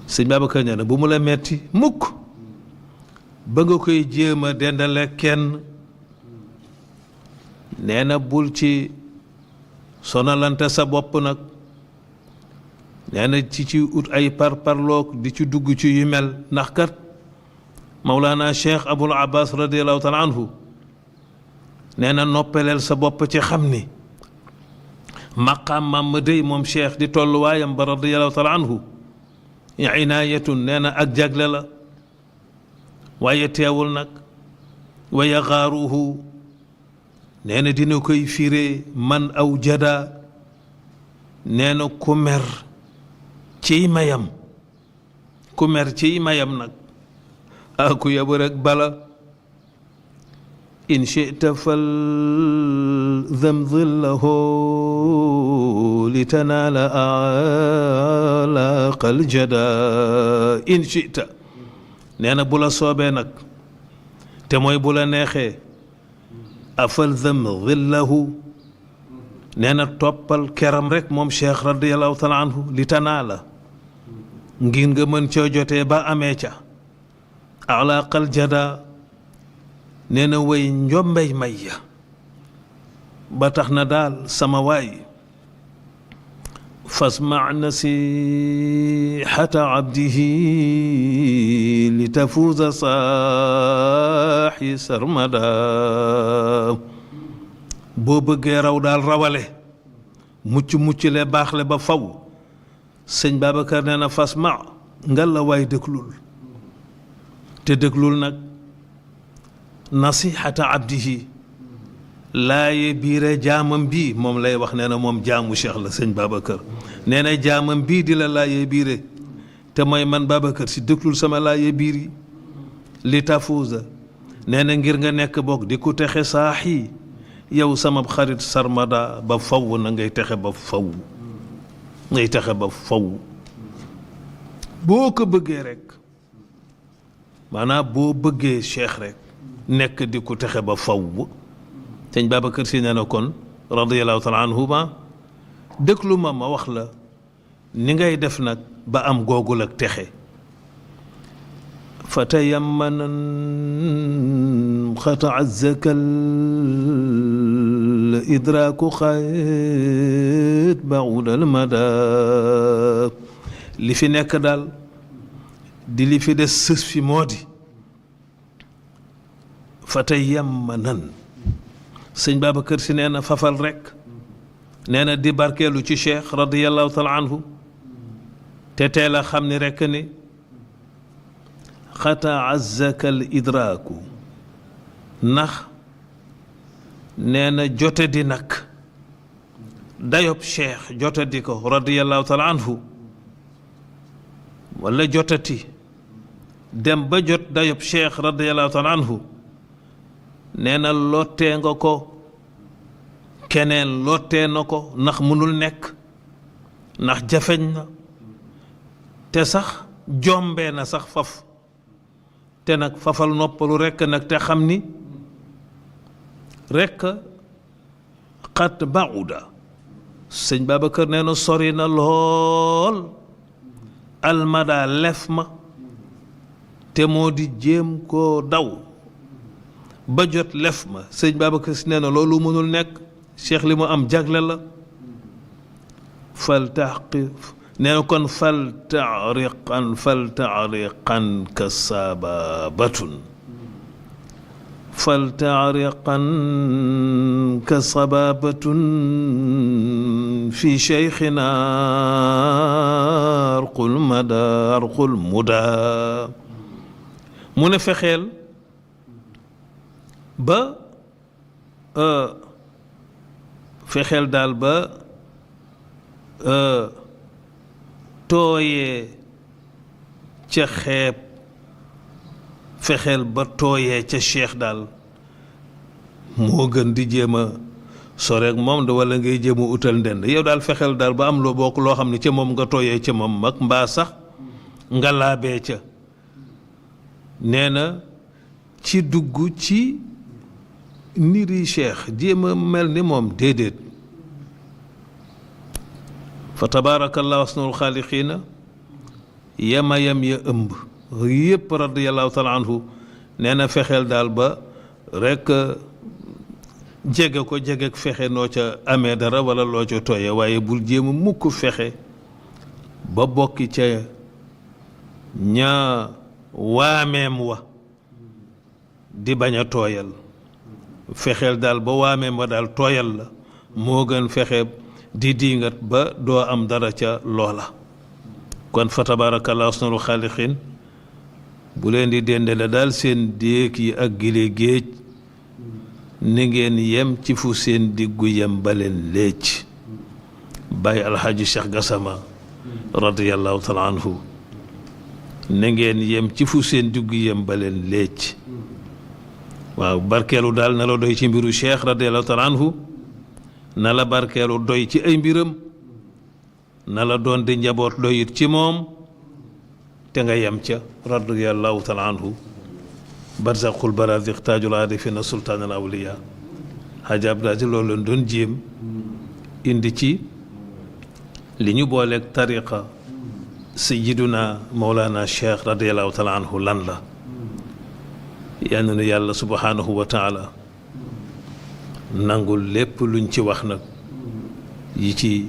sëñ Babacar nee na bu mu la metti mukk ba nga koy jéem a dendale kenn nee na bul ci sonalante sa bopp nag nee na ci ut ay parloog di ci dugg ci yu mel ndax kat Mawlana Cheikh Abul Abbas radiallahu taala anhu nee na noppaleel sa bopp ci xam ni maqaam mam ma dey moom cheikh di tolluwaayam ba radiallahu taala anhu inaayatun nee na ak jagle la waaye teewul nag wa yaxaaruhu nee na dina koy firee man aw jada nee na ku mer ciy mayam ku mer ciy mayam nag ku yabu rek bala in chita fal zamzillahu li tanaala alaqal jada in chita nee na bu la soobee nag te mooy bu la neexee afalzam dhillahu nee na toppal keram rek moom cheikh radiallahu taala anhu li tanaa la ngir nga mën coo jotee ba amee ca alaqal jada nee na way njombey may ya ba tax na daal sama waay fasma nasihata abdihi li tafuuza saaxi sarmada boo bëggee raw daal rawale mucc le baax le ba faw sëñ Babacar nee na fasma ngal la waay déglul te déglul nag nasihata abdihi laaye biire jaamam bii moom lay wax nee na moom jaamu cheikh la sëñ Babacar nee na jaamam bii di la laaye biire te mooy man Babacar si déglul sama laaye biir yi li tafuuza nee na ngir nga nekk bokk di ku texe saaxi yow sama xarit sarmada ba faw na ngay texe ba faw ngay texe ba faw boo ko bëggee rek maanaam boo bëggee cheikh rek nekk di ku texe ba faw sëñ Babacar si nee na kon radiyallahu taala anhuma déglu ma wax la ni ngay def nag ba am googul ak texe fatayammanan xataa zakal idraaku xayt baudal mada li fi nekk daal di li fi des sës fi moo di fatayammanan sëñ Babacar si nee na fafal rek nee na di barkeelu ci cheikh radiallahu taala anhu te teel a xam ni rekk ni xata azzaka al idraaku ndax nee na jote di nag dayob cheikh jote di ko radiallahu taala anhu wala jotati dem ba jot dayob cheikh radiallahu taala anhu nee na lottee nga ko keneen lottee na ko ndax mënul nekk ndax jafeñ na te sax jombee na sax faf te nag fafal noppalu rekk nag te xam ni rekk xat bauda sëñ Babacar nee na sori na lool almada lef ma te moo di jéem koo daw ba jot lef ma sëñ Babacar si nee na loolu mënul nekk cheikh li mu am jagle la fal taxqif nee na kon fal taariqan ka sababatun fal taariqan ka sababatun fi cheikhina arqul mada arqul muda mu ne fexeel ba fexeel daal ba tooyee ca xeeb fexeel ba tooyee ca cheikh daal moo gën di jéem a soreek moom da wala ngay jéem a utal ndend yow daal fexeel daal ba am loo bokk loo xam ne ca moom nga tooyee ca moom mag mbaa sax nga laabee ca nee na ci dugg ci niri cheikh jéem a mel ni moom déedéet fa tabaarakallahu asnul xaaliqiina yama yam ya ëmb yëpp radiyallahu taala anhu nee na fexeel daal ba rekk jege ko jege fexe noo ca amee dara wala loo ca tooye waaye bul jéem a mukk fexe ba bokki ca ña waameem wa di bañ a tooyal fexeel daal ba waameem wa daal tooyal la moo gën fexe di diingat ba doo am dara ca loola kon fa tabarakallah asnul xaaliqin bu leen di dendale daal seen déeg yi ak gile géej ni ngeen yem ci fu seen diggu yem ba leen léej bàyyi alxaaji Cheikh Gassama radiyallahu taala anhu ni ngeen yem ci fu seen diggu yem ba leen léej waaw barkeelu daal na la doy ci mbiru cheikh radiyallahu taala anhu na la barkeelu doy ci ay mbiram na la doon di njaboot doyit ci moom te nga yem ca radiyallahu taala anhu barzaqul baraziq taajul aarifina sultaan al awliya Hadj Abdou Aziz loolu lañ doon jéem indi ci li ñu booleeg tariqa sayyiduna Mawlana Cheikh radiyallahu taala anhu lan la yal na nu yàlla subhanahu wa taala nangul lépp luñ ci wax nag yi ci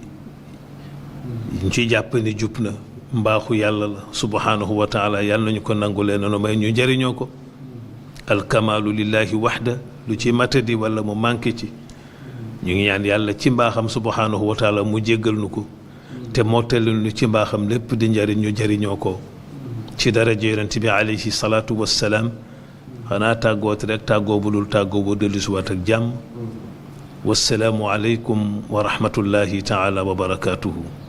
ñu ci jàpp ni jub na mbaaxu yàlla la subhanahu wa taala yal nañu ko nangulee noonu may ñu njëriñoo ko alkamaalu lillahi waxda lu ci matadi wala mu manqué ci ñu ngi ñaan yàlla ci mbaaxam subhanahu wa taala mu jéggal nu ko te mottali nu ci mbaaxam lépp di njëriñ ñu jëriñoo ko ci daraja yonent bi alayhi salaatu wassalaam xanaa tàggooti rek tàggoo bu dul tàggoo bu dellusiwaat ak jàmm wassalaamu aleykum wa rahmatullahi taala wa barakaatuhu